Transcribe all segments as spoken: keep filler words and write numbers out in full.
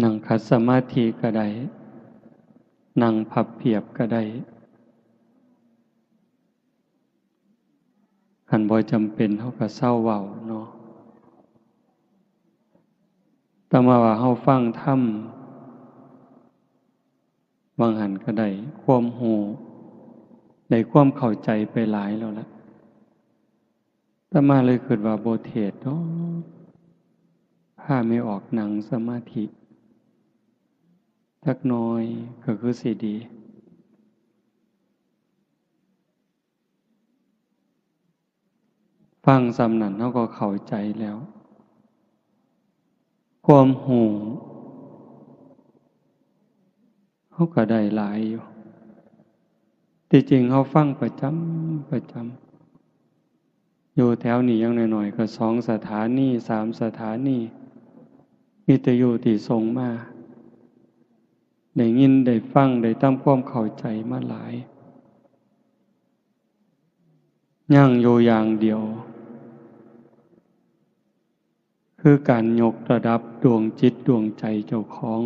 นั่งขัดสมาธิก็ได้ นั่งพับเพียบก็ได้ คันบ่จำเป็นเฮาก็เซาเว้าเนาะ แต่มาว่าเฮาฟังธรรม บางหันก็ได้ความรู้ ได้ความเข้าใจไปหลายแล้วล่ะ อาตมาเลยคิดว่าบ่เทศน์ดอก พาแม่ออกนั่งสมาธิ จักหน่อยก็คือสิดี ฟังส่ำนั้นเฮาก็เข้าใจแล้ว ความรู้เฮาก็ได้หลายอยู่ ที่จริงเฮาฟังประจำ ประจำ อยู่แถวนี้อย่างน้อยๆ ก็สองสถานี สามสถานี วิทยุที่ส่งมา ได้ยินได้ฟัง ได้ทำความเข้าใจมาหลาย ยังอยู่อย่างเดียว คือการยกระดับดวงจิตดวงใจเจ้าของ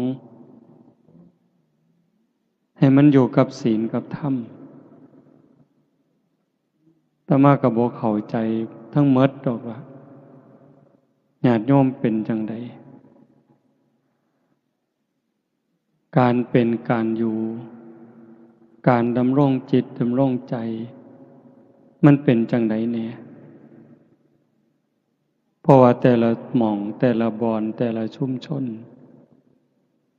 ให้มันอยู่กับศีลกับธรรม อาตมาก็บ่เข้าใจทั้งหมดดอกว่า ญาติโยมเป็นจั่งใด การเป็นการอยู่ การดำรงจิตดำรงใจ มันเป็นจั่งใดแน่ เพราะว่าแต่ละหม่อง แต่ละบ่อน แต่ละชุมชน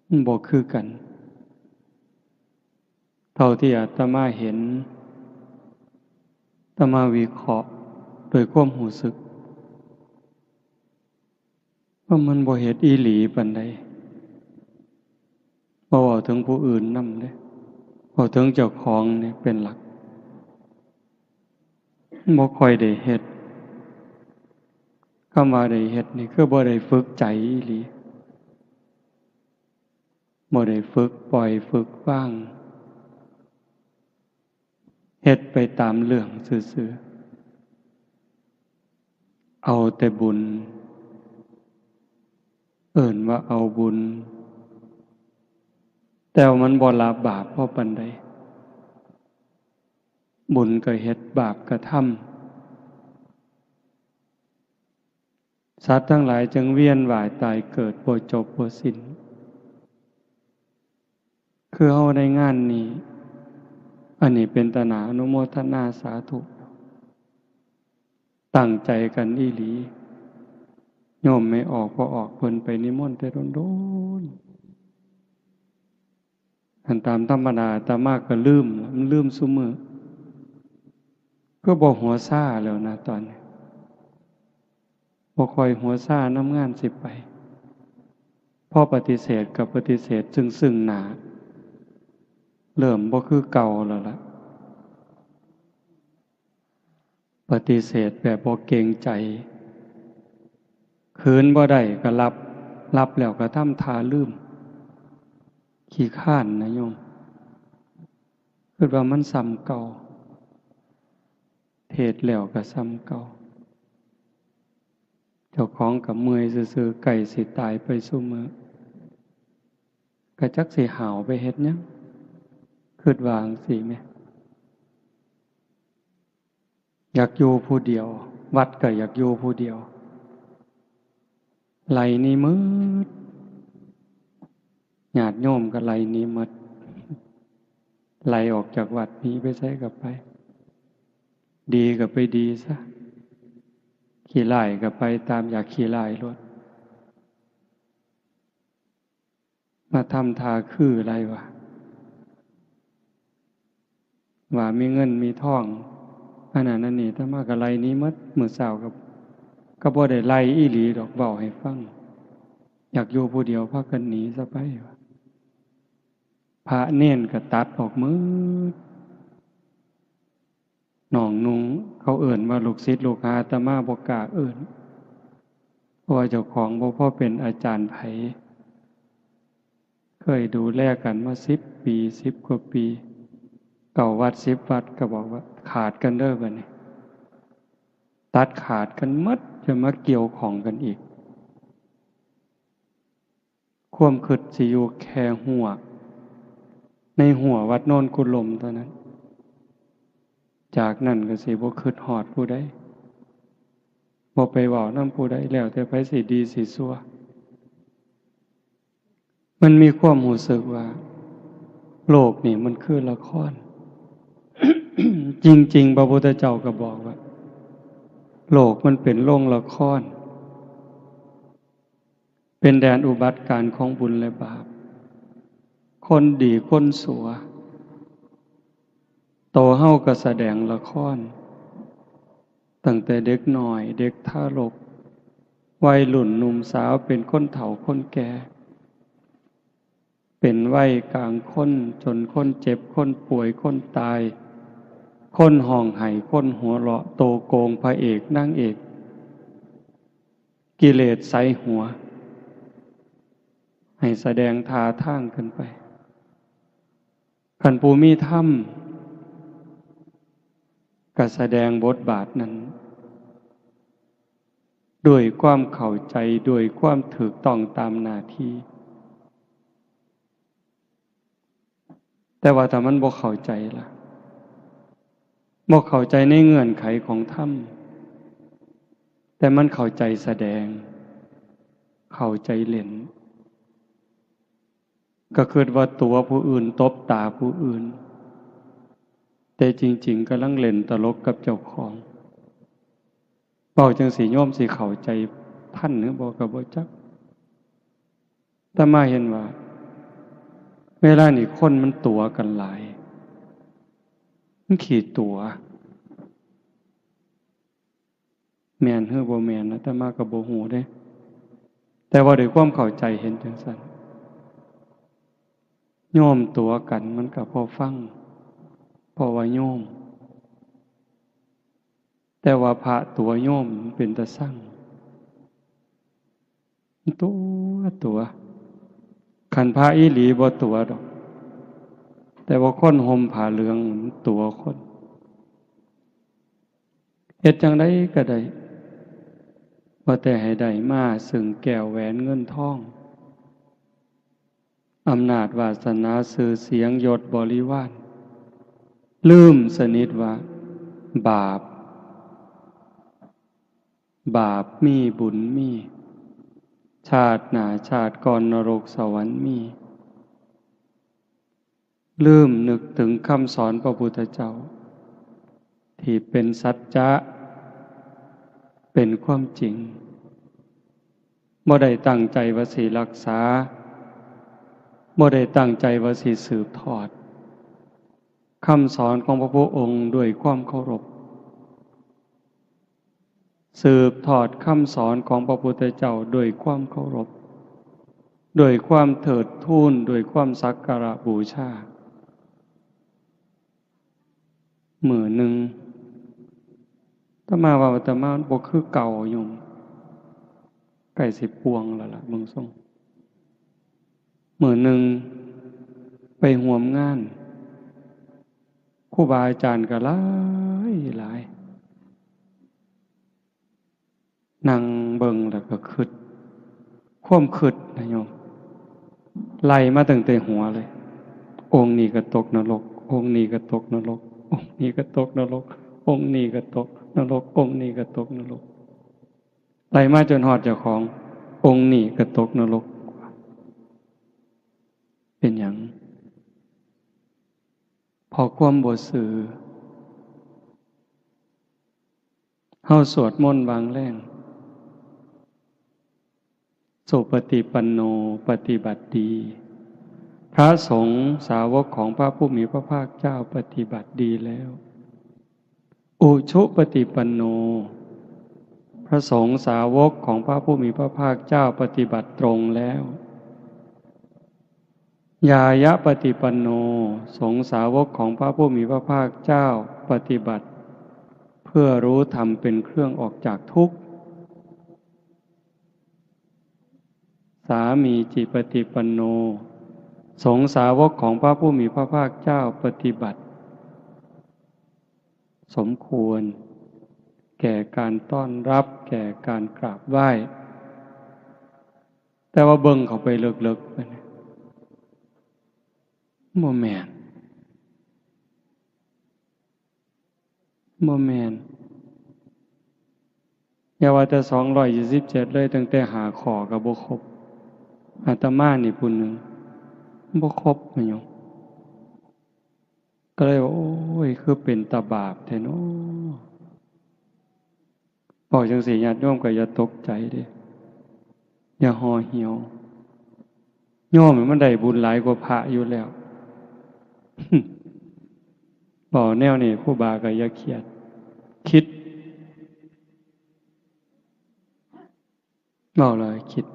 มันบ่คือกัน เท่าที่อาตมาเห็น อาตมาวิเคราะห์โดยความรู้สึก ว่ามันบ่เฮ็ดอีหลีปานใด บ่เว้าถึงผู้อื่นนำเด้ เว้าถึงเจ้าของนี่เป็นหลัก บ่ค่อยได้เฮ็ด คำว่าได้เฮ็ดนี่คือบ่ได้ฝึกใจอีหลี บ่ได้ฝึกปล่อยฝึกวาง เฮ็ดไปตามเรื่องซื่อๆ เอาแต่บุญ เอิ้นว่าเอาบุญ แต่ว่ามันบ่ละบาปพอปานใด บุญก็เฮ็ด บาปก็ทำ สัตว์ทั้งหลายจึงเวียนว่ายตายเกิดบ่จบบ่สิ้น คือเฮาได้งานนี้ อันนี้เป็นตาหน้าอนุโมทนาสาธุ ตั้งใจกันอีหลี โยมแม่ออก พ่อออก เพิ่นไปนิมนต์แต่โดนๆ อันตามธรรมดาอาตมาก็ลืม มันลืมซุมื้อ คือบ่หัวซ่าแล้วนะตอนนี้ บ่ค่อยหัวซ่านำงานสิไป พอปฏิเสธก็ปฏิเสธซึ่งๆ หน้า เริ่มบ่คือเก่าแล้วล่ะ ปฏิเสธแบบบ่เกรงใจ คืนบ่ได้ก็หลับ หลับแล้วก็ทำท่าลืม ขี้คร้านนะโยม คิดว่ามันส่ำเก่า เทศน์แล้วก็ส่ำเก่า เจ้าของก็เมื่อยซื่อๆ ใกล้สิตายไปซุมื้อ ก็จักสิห้าวไปเฮ็ดหยัง คิดว่าจั่งซี้แหม อยากอยู่ผู้เดียว วัดก็อยากอยู่ผู้เดียว ไล่หนีหมด ญาติโยมก็ไล่หนีหมด ไล่ออกจากวัด หนีไปไสก็ไป ดีก็ไปดีซะ ขี้ร้ายก็ไปตามอยากขี้ร้ายโลด มาทำท่าคือหลายว่า ว่ามีเงินมีทอง อันนั้นอันนี้ อาตมาก็ไล่หนีหมด มื้อเช้าก็ ก็บ่ได้ไล่อีหลีดอก เว้าให้ฟัง อยากอยู่ผู้เดียว พากันหนีซะไปว่า พระเณรก็ตัดออกหมด น้องนุ่ง เขาเอิ้นว่าลูกศิษย์ลูกหา อาตมาบ่กล้าเอิ้น เพราะว่าเจ้าของบ่พอเป็นอาจารย์ไผ เคยดูแลกันมาสิบปี สิบกว่าปี เก้าวัด สิบวัด ก็บอกว่าขาดกันเด้อบัดนี้ ตัดขาดกันหมด จะมาเกี่ยวข้องกันอีก ความคิดสิอยู่แค่ฮั้ว ในฮั้ววัดโนนกุลมเท่านั้น จากนั้นก็สิบ่คิดฮอดผู้ใด บ่ไปเว้านำผู้ใด แล้วแต่ไผสิดีสิชั่ว มันมีความรู้สึกว่า โลกนี่มันคือละคร จริงๆ พระพุทธเจ้าก็บอกว่า โลกมันเป็นโรงละคร เป็นแดนอุบัติการณ์ของบุญและบาป คนดีคนชั่ว โตเฮาก็แสดงละคร ตั้งแต่เด็กน้อย เด็กทารก วัยรุ่นหนุ่มสาว เป็นคนเฒ่าคนแก่ เป็นวัยกลางคน จนคนเจ็บ คนป่วย คนตาย คนฮ้องไห้ คนหัวเราะ โตโกง พระเอก นางเอก กิเลสใส่หัว ให้แสดงท่าทางขึ้นไป คันผู้มีธรรม ก็แสดงบทบาทนั้น ด้วยความเข้าใจ ด้วยความถูกต้องตามหน้าที่ แต่ว่าถ้ามันบ่เข้าใจล่ะ บ่เข้าใจในเงื่อนไขของธรรม แต่มันเข้าใจแสดง เข้าใจเล่น ก็คิดว่าตั๋วผู้อื่น ตบตาผู้อื่น แต่จริงๆ กำลังเล่นตลกกับเจ้าของ เว้าจั่งซี้โยมสิเข้าใจทันหรือบ่ก็บ่จัก อาตมาเห็นว่า เวลานี้คนมันตั๋วกันหลาย มันขี้ตั๋ว แม่นหรือบ่แม่น อาตมาก็บ่ฮู้เด้ แต่ว่าด้วยความเข้าใจเห็นจั่งซั้น โยมตั๋วกันมันก็พอฟัง เพราะว่าโยม แต่ว่าพระตั๋วโยมมันเป็นตาซัง ตั๋ว ตั๋ว คันพระอีหลีบ่ตั๋วดอก แต่ว่าคนห่มผ้าเหลืองมันตั๋วคน เฮ็ดจั่งใดก็ได้ ว่าแต่ให้ได้มาซึ่งแก้วแหวนเงินทอง อำนาจวาสนา ชื่อเสียง ยศบริวาร ลืมสนิทว่า บาป บาปมี บุญมี ชาติหน้าชาติก่อน นรกสวรรค์มี ลืมนึกถึงคำสอนพระพุทธเจ้า ที่เป็นสัจจะ เป็นความจริง บ่ได้ตั้งใจว่าสิรักษา บ่ได้ตั้งใจว่าสิสืบทอด คำสอนของพระพุทธองค์ด้วยความเคารพ สืบทอดคำสอนของพระพุทธเจ้าด้วยความเคารพ ด้วยความเทิดทูน ด้วยความสักการะบูชา มื้อหนึ่ง อาตมาว่าอาตมาบ่คือเก่าโยม ใกล้สิป่วงแล้วล่ะ เบิ่งทรง มื้อหนึ่ง ไปร่วมงาน ครูบาอาจารย์ก็หลายหลาย นั่งเบิ่งแล้วก็คิด ความคิดนะโยม ไล่มาตั้งแต่หัวเลย องค์นี้ก็ตกนรก องค์นี้ก็ตกนรก องค์นี้ก็ตกนรก องค์นี้ก็ตกนรก องค์นี้ก็ตกนรก ไล่มาจนฮอดเจ้าของ องค์นี้ก็ตกนรก เป็นหยัง เพราะความบ่ซื่อ เฮาสวดมนต์วางแรง สุปฏิปันโน ปฏิบัติดี พระสงฆ์สาวกของพระผู้มีพระภาคเจ้าปฏิบัติดีแล้ว อุชุปฏิปันโน พระสงฆ์สาวกของพระผู้มีพระภาคเจ้าปฏิบัติตรงแล้ว ญาญาปฏิปันโน สงฆ์สาวกของพระผู้มีพระภาคเจ้าปฏิบัติ เพื่อรู้ธรรมเป็นเครื่องออกจากทุกข์ สามีจิปฏิปันโน สงฆ์สาวกของพระผู้มีพระภาคเจ้าปฏิบัติ สมควร แก่การต้อนรับ แก่การกราบไหว้ แต่ว่าเบิ่งเข้าไปเลิกๆ ไปเนี่ย บ่แม่น บ่แม่น อย่าว่าแต่สองร้อยยี่สิบเจ็ดเลย ตั้งแต่ห้าข้อก็บ่ครบ อาตมานี่ผู้หนึ่ง บ่ครบ แม่นหยัง ก็เลยว่า โอ้ย คือเป็นตาบาปแท้น้อ บอกจังซี้ ญาติโยมก็อย่าตกใจเด้ อย่าห่อเหี่ยว โยมมันได้บุญหลายกว่าพระอยู่แล้ว บอกแนวนี้ ครูบาก็อย่าเครียด คิด เว้าแล้วคิด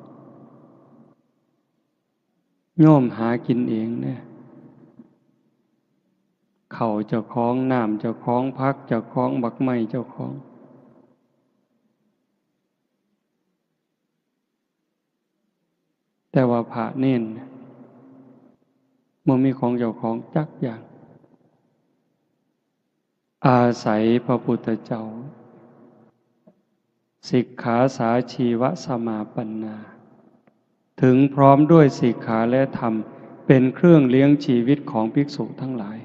โยมหากินเองเด้ ข้าวเจ้าของ น้ำเจ้าของ ผักเจ้าของ บักไม้เจ้าของ แต่ว่าพระเณรบ่มีของเจ้าของจักอย่าง อาศัยพระพุทธเจ้า สิกขาสาชีวสมาปันนา ถึงพร้อมด้วยสิกขาและธรรม เป็นเครื่องเลี้ยงชีวิตของภิกษุทั้งหลาย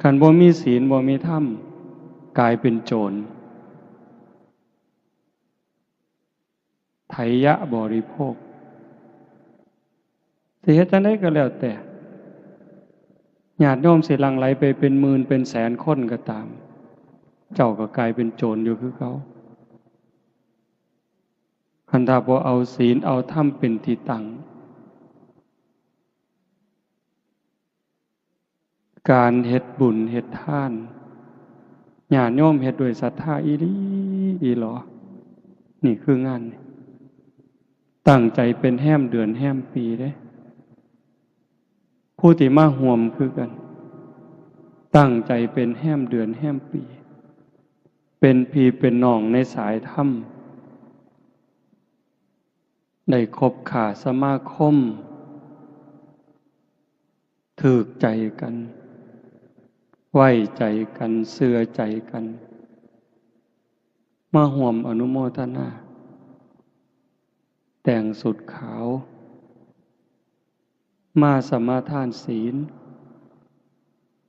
คันบ่มีศีล บ่มีธรรม กลายเป็นโจร ไถยะบริโภค สิเฮ็ดจั่งใดก็แล้วแต่ ญาติโยมสิหลั่งไหลไปเป็นหมื่นเป็นแสนคนก็ตาม เจ้าก็กลายเป็นโจรอยู่คือเก่า คันถ้าบ่เอาศีลเอาธรรมเป็นที่ตั้ง การเฮ็ดบุญเฮ็ดทาน ญาติโยมเฮ็ดด้วยศรัทธาอีหลีอีหลอ นี่คืองาน ตั้งใจเป็นแฮมเดือนแฮมปีเด้ ผู้ที่มาร่วมคือกัน ตั้งใจเป็นแฮมเดือนแฮมปี เป็นพี่เป็นน้องในสายธรรม ได้คบค้าสมาคม ถืกใจกัน ไว้ใจกัน เชื่อใจกัน มาร่วมอนุโมทนา แต่งชุดขาว มาสมาทานศีล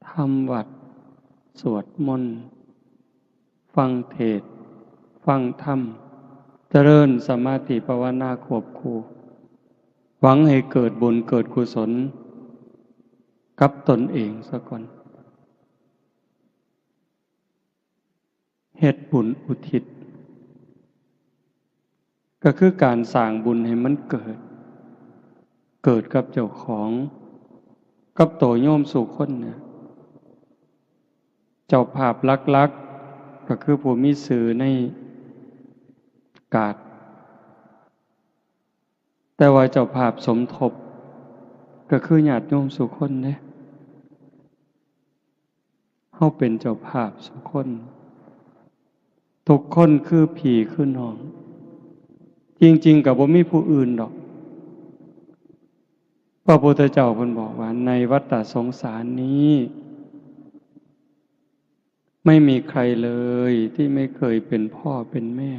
ทำวัตร สวดมนต์ ฟังเทศน์ ฟังธรรม เจริญสมาธิภาวนาควบคู่ หวังให้เกิดบุญเกิดกุศลกับตนเองซะก่อน เฮ็ดบุญอุทิศ ก็คือการสร้างบุญให้มันเกิด เกิดกับเจ้าของ กับโตโยมสู่คนเนี่ย เจ้าภาพหลักๆ ก็คือผู้มีชื่อในกาด แต่ว่าเจ้าภาพสมทบ ก็คือญาติโยมสู่คนเด้ เฮาเป็นเจ้าภาพสู่คน ทุกคนคือพี่คือน้อง จริงๆ ก็บ่มีผู้อื่นดอก พระพุทธเจ้าเพิ่นบอกว่า ในวัฏฏะสงสารนี้ ไม่มีใครเลยที่ไม่เคยเป็นพ่อเป็นแม่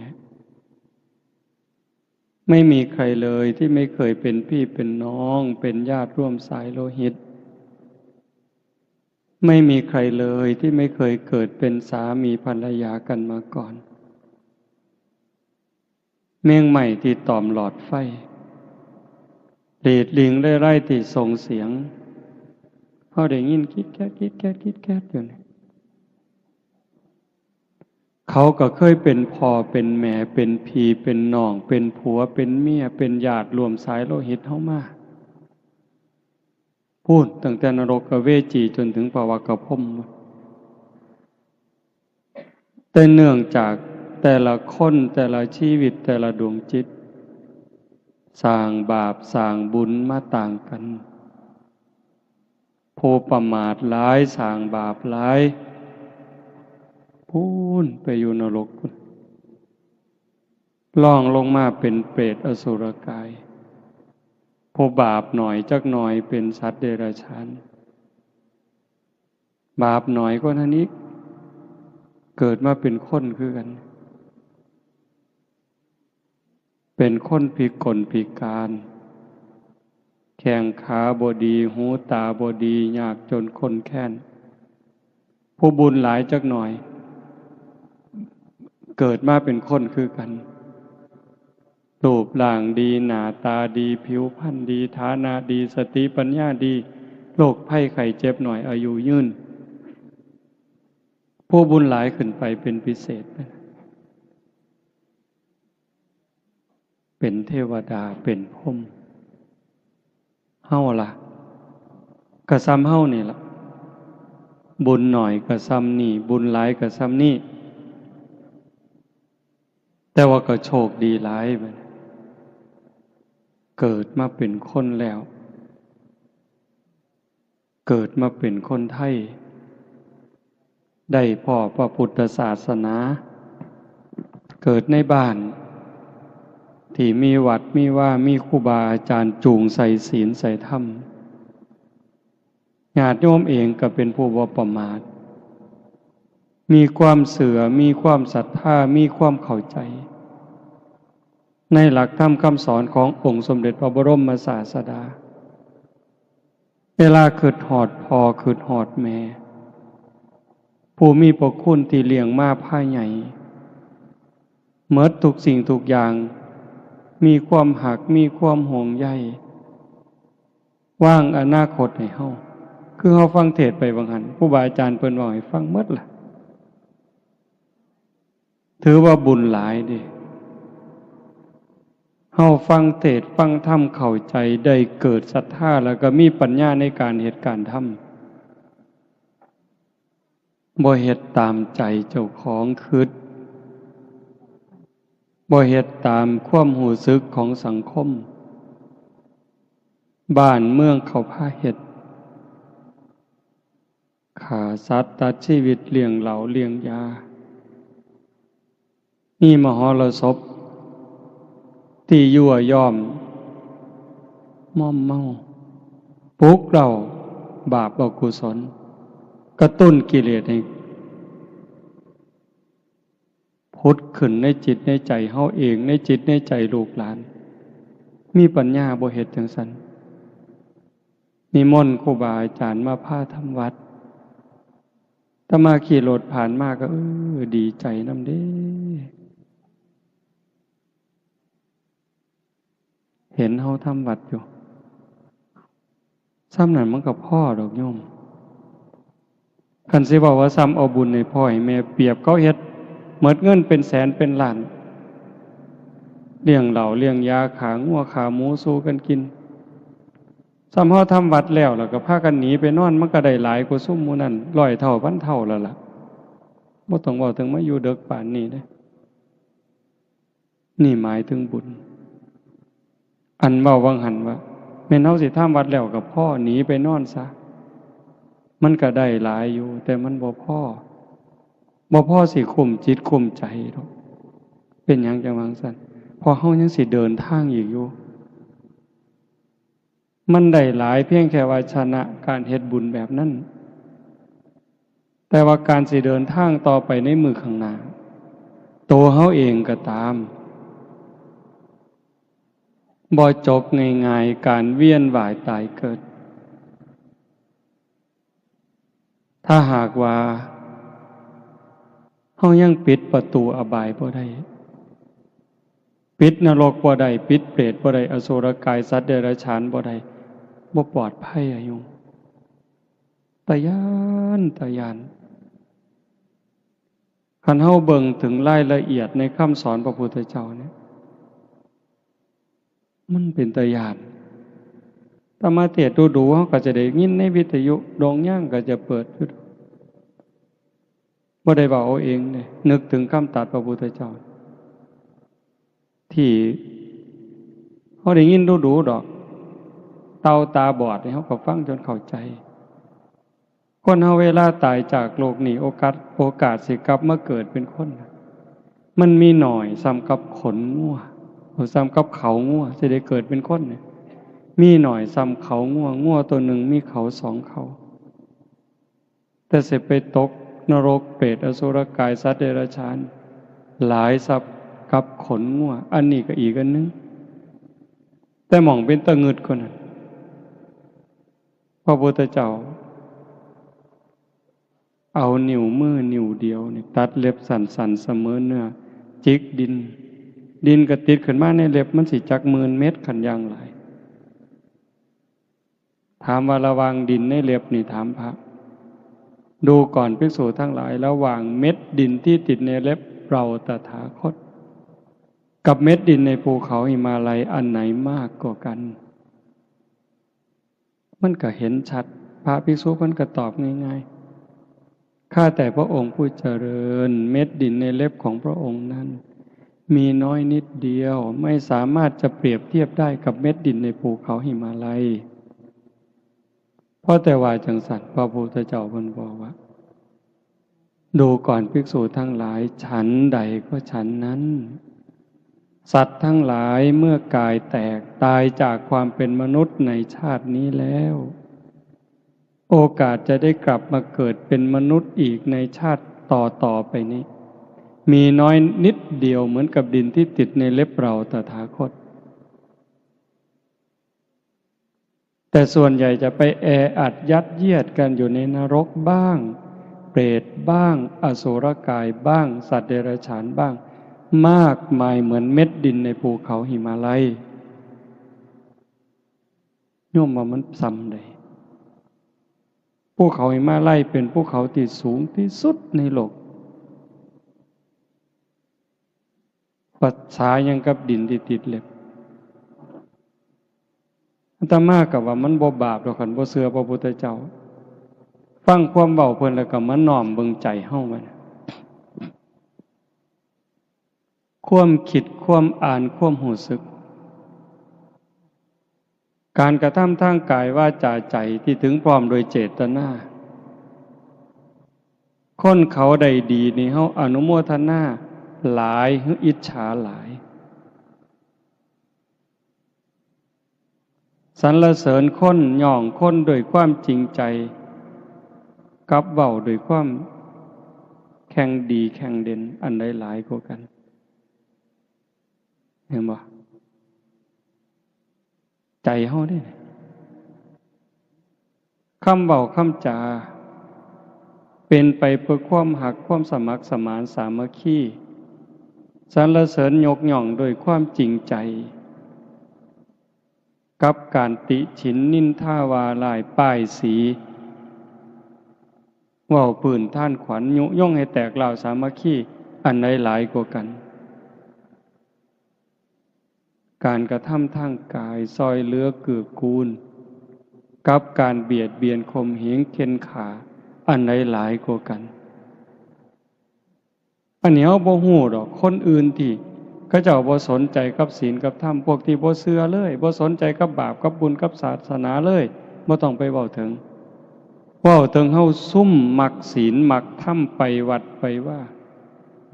ไม่มีใครเลยที่ไม่เคยเป็นพี่เป็นน้อง เป็นญาติร่วมสายโลหิต ไม่มีใครเลยที่ไม่เคยเกิดเป็นสามีภรรยากันมาก่อน แมงไม้ที่ตอมหลอดไฟ หลีดลิงเร่ไร่ที่ส่งเสียง เฮาได้ยินคิดแคด คิดแคด คิดแคดอยู่นี่ เขาก็เคยเป็นพ่อเป็นแม่ เป็นพี่เป็นน้อง เป็นผัวเป็นเมีย เป็นญาติร่วมสายโลหิตเฮามา พู้นตั้งแต่นรกเวจีจนถึงปวกพรหม แต่เนื่องจากแต่ละคน แต่ละชีวิต แต่ละดวงจิต สร้างบาปสร้างบุญมาต่างกัน ผู้ประมาทหลายสร้างบาปหลาย พู้นไปอยู่นรกพู้น ล่องลงมาเป็นเปรตอสุรกาย ผู้บาปหน่อยจักหน่อยเป็นสัตว์เดรัจฉาน บาปหน่อยกว่านั้นอีก เกิดมาเป็นคนคือกัน เป็นคนพิกลพิการ แข้งขาบ่ดี หูตาบ่ดี ยากจนข้นแค้น ผู้บุญหลายจักหน่อย เกิดมาเป็นคนคือกัน รูปร่างดี หน้าตาดี ผิวพรรณดี ฐานะดี สติปัญญาดี โรคภัยไข้เจ็บน้อย อายุยืน ผู้บุญหลายขึ้นไปเป็นพิเศษ เป็นเทวดา เป็นพรหม เฮาล่ะ กะส่ำเฮานี่ล่ะ บุญน้อยกะส่ำนี่ บุญหลายกะส่ำนี่ แต่ว่าก็โชคดีหลายบัดนี้ เกิดมาเป็นคนแล้ว เกิดมาเป็นคนไทย ได้พ้อพระพุทธศาสนา เกิดในบ้าน ที่มีวัดมีวา มีครูบาอาจารย์จูงใส่ศีลใส่ธรรม ญาติโยมเองก็เป็นผู้บ่ประมาท มีความเชื่อ มีความศรัทธา มีความเข้าใจ ในหลักธรรมคำสอนขององค์สมเด็จพระบรมศาสดา เวลาคิดฮอดพ่อ คิดฮอดแม่ ผู้มีพระคุณที่เลี้ยงมาพาใหญ่ หมดทุกสิ่งทุกอย่าง มีความฮัก มีความห่วงใย วางอนาคตให้เฮา คือเฮาฟังเทศน์ไปว่าหั่น ครูบาอาจารย์เพิ่นเว้าให้ฟังหมดล่ะ ถือว่าบุญหลายเด้ เฮาฟังเทศน์ฟังธรรมเข้าใจ ได้เกิดศรัทธา แล้วก็มีปัญญาในการเฮ็ดการทำ บ่เฮ็ดตามใจเจ้าของคิด บ่เฮ็ดตามความรู้สึกของสังคม บ้านเมืองเขาพาเฮ็ด ฆ่าสัตว์ตัดชีวิต เลี้ยงเหล้าเลี้ยงยา มีมหรสพที่ยั่วยอม มอมเมา ปลุกเร้าบาปอกุศล กระตุ้นกิเลสให้ผุดขึ้นในจิตในใจเฮาเอง ในจิตในใจลูกหลาน มีปัญญาบ่เฮ็ดจั่งซั้น นิมนต์ครูบาอาจารย์มาพาทำวัด อาตมาขี่รถผ่านมาก็ เออ ดีใจนำเด้ เห็นเฮาทำวัดอยู่ ส่ำนั้นมันก็พอดอกโยม คันสิเว้าว่าส่ำเอาบุญให้พ่อให้แม่ เปรียบเขาเฮ็ดหมดเงินเป็นแสนเป็นล้าน เลี้ยงเหล้าเลี้ยงยา ฆ่างัวฆ่าหมูสู่กันกิน ส่ำเฮาทำวัดแล้ว แล้วก็พากันหนีไปนอน มันก็ได้หลายกว่าซุมหมู่นั้น ร้อยเท่าพันเท่าแล้วล่ะ บ่ต้องเว้าถึงมาอยู่เดิกปานนี้เด้ นี่หมายถึงบุญ อันเว้าวังหั้นว่า แม่นเฮาสิทำวัดแล้วก็พอ หนีไปนอนซะ มันก็ได้หลายอยู่ แต่มันบ่พอ บ่พอสิคุ้มจิตคุ้มใจดอก เป็นหยังจั่งว่าจั่งซั้น เพราะเฮายังสิเดินทางอีกอยู่ มันได้หลายเพียงแค่ว่าชนะการเฮ็ดบุญแบบนั้น แต่ว่าการสิเดินทางต่อไปในมื้อข้างหน้า ตัวเฮาเองก็ตาม บ่จบง่ายๆ การเวียนว่ายตายเกิด ถ้าหากว่าเฮายังปิดประตูอบายบ่ได้ ปิดนรกบ่ได้ ปิดเปรตบ่ได้ อสุรกายสัตว์เดรัจฉานบ่ได้ บ่ปลอดภัยอะโยม ตาย้าน ตาย้าน คันเฮาเบิ่งถึงรายละเอียดในคำสอนพระพุทธเจ้าเนี่ย มันเป็นตาย้าน อาตมาเทศน์ดูๆ เฮาก็จะได้ยินในวิทยุ โรงหยังก็จะเปิดอยู่ บ่ได้เว้าเอาเองเด้ นึกถึงคำตรัสพระพุทธเจ้า ที่เฮาได้ยินดูๆ ดอก เต่าตาบอดนี่เฮาก็ฟังจนเข้าใจ คนเฮาเวลาตายจากโลกนี้ โอกาส โอกาสสิกลับมาเกิดเป็นคนน่ะ มันมีน้อยส่ำกับขนงัว โอ้ ส่ำกับเขางัว สิได้เกิดเป็นคนเนี่ย มีน้อยส่ำเขางัว งัวตัวหนึ่งมีเขาสองเขา แต่สิไปตกนรก เปรต อสุรกาย สัตว์เดรัจฉาน หลายส่ำ กับขนงัว อันนี้ก็อีกอันหนึ่ง แต่หม่องเป็นตะงึดกว่านั้น พระพุทธเจ้า เอานิ้วมือนิ้วเดียวนี่ตัดเล็บสั้นๆเสมอเนื้อ จิกดิน ดินก็ติดขึ้นมาในเล็บ มันสิจักหมื่นเม็ดคันอย่างหลาย ถามว่าระหว่างดินในเล็บนี่ ถามพระ ดูก่อนภิกษุทั้งหลาย ระหว่างเม็ดดินที่ติดในเล็บเราตถาคต กับเม็ดดินในภูเขาหิมาลัย อันไหนมากกว่ากัน มันก็เห็นชัด พระภิกษุมันก็ตอบง่ายๆ ข้าแต่พระองค์ผู้เจริญ เม็ดดินในเล็บของพระองค์นั้น มีน้อยนิดเดียว ไม่สามารถจะเปรียบเทียบได้กับเม็ดดินในภูเขาหิมาลัย เพราะแต่ว่าจังสัน พระพุทธเจ้าเพิ่นบอกว่า ดูก่อนภิกษุทั้งหลาย ฉันใดก็ฉันนั้น สัตว์ทั้งหลายเมื่อกายแตกตายจากความเป็นมนุษย์ในชาตินี้แล้ว โอกาสจะได้กลับมาเกิดเป็นมนุษย์อีกในชาติต่อๆไปนี้ มีน้อยนิดเดียวเหมือนกับดินที่ติดในเล็บเราตถาคต แต่ส่วนใหญ่จะไปแออัดยัดเยียดกันอยู่ในนรกบ้าง เปรตบ้าง อสุรกายบ้าง สัตว์เดรัจฉานบ้าง มากมายเหมือนเม็ดดินในภูเขาหิมาลัย โยมว่ามันส่ำใด ภูเขาหิมาลัยเป็นภูเขาที่สูงที่สุดในโลก ประสาหยังกับดินที่ติดเล็บ อาตมาก็ว่ามันบ่บาปดอก คันบ่เชื่อพระพุทธเจ้า ฟังความเว้าเพิ่นแล้วก็มาน้อมเบิ่งใจเฮาไว้นะ ความคิด ความอ่าน ความรู้สึก การกระทำทางกายวาจาใจที่ถึงพร้อมโดยเจตนา คนเขาได้ดีนี่เฮาอนุโมทนาหลายหรืออิจฉาหลาย สรรเสริญคน ย่องคนด้วยความจริงใจ กับเว้าด้วยความแข่งดีแข่งเด่น อันใดหลายกว่ากัน เห็นบ่ ใจเฮาเด้ คำเว้าคำจา เป็นไปเพื่อความฮัก ความสมัครสมานสามัคคี สรรเสริญยกย่องด้วยความจริงใจ กับการติฉินนินทาว่าร้ายป้ายสี เว้าปื้นท่านขวัญ ยุยงให้แตกร้าวสามัคคี อันใดหลายกว่ากัน การกระทำทางกายซอยเหลือเกื้อกูล กับการเบียดเบียนข่มเหงเข่นฆ่า อันใดหลายกว่ากัน อันนี้เฮาบ่ฮู้ดอก คนอื่นที่เขาเจ้าบ่สนใจกับศีลกับธรรม พวกที่บ่เชื่อเลย บ่สนใจกับบาปกับบุญกับศาสนาเลย บ่ต้องไปเว้าถึง เว้าถึงเฮาซุมมักศีลมักธรรม ไปวัดไปวา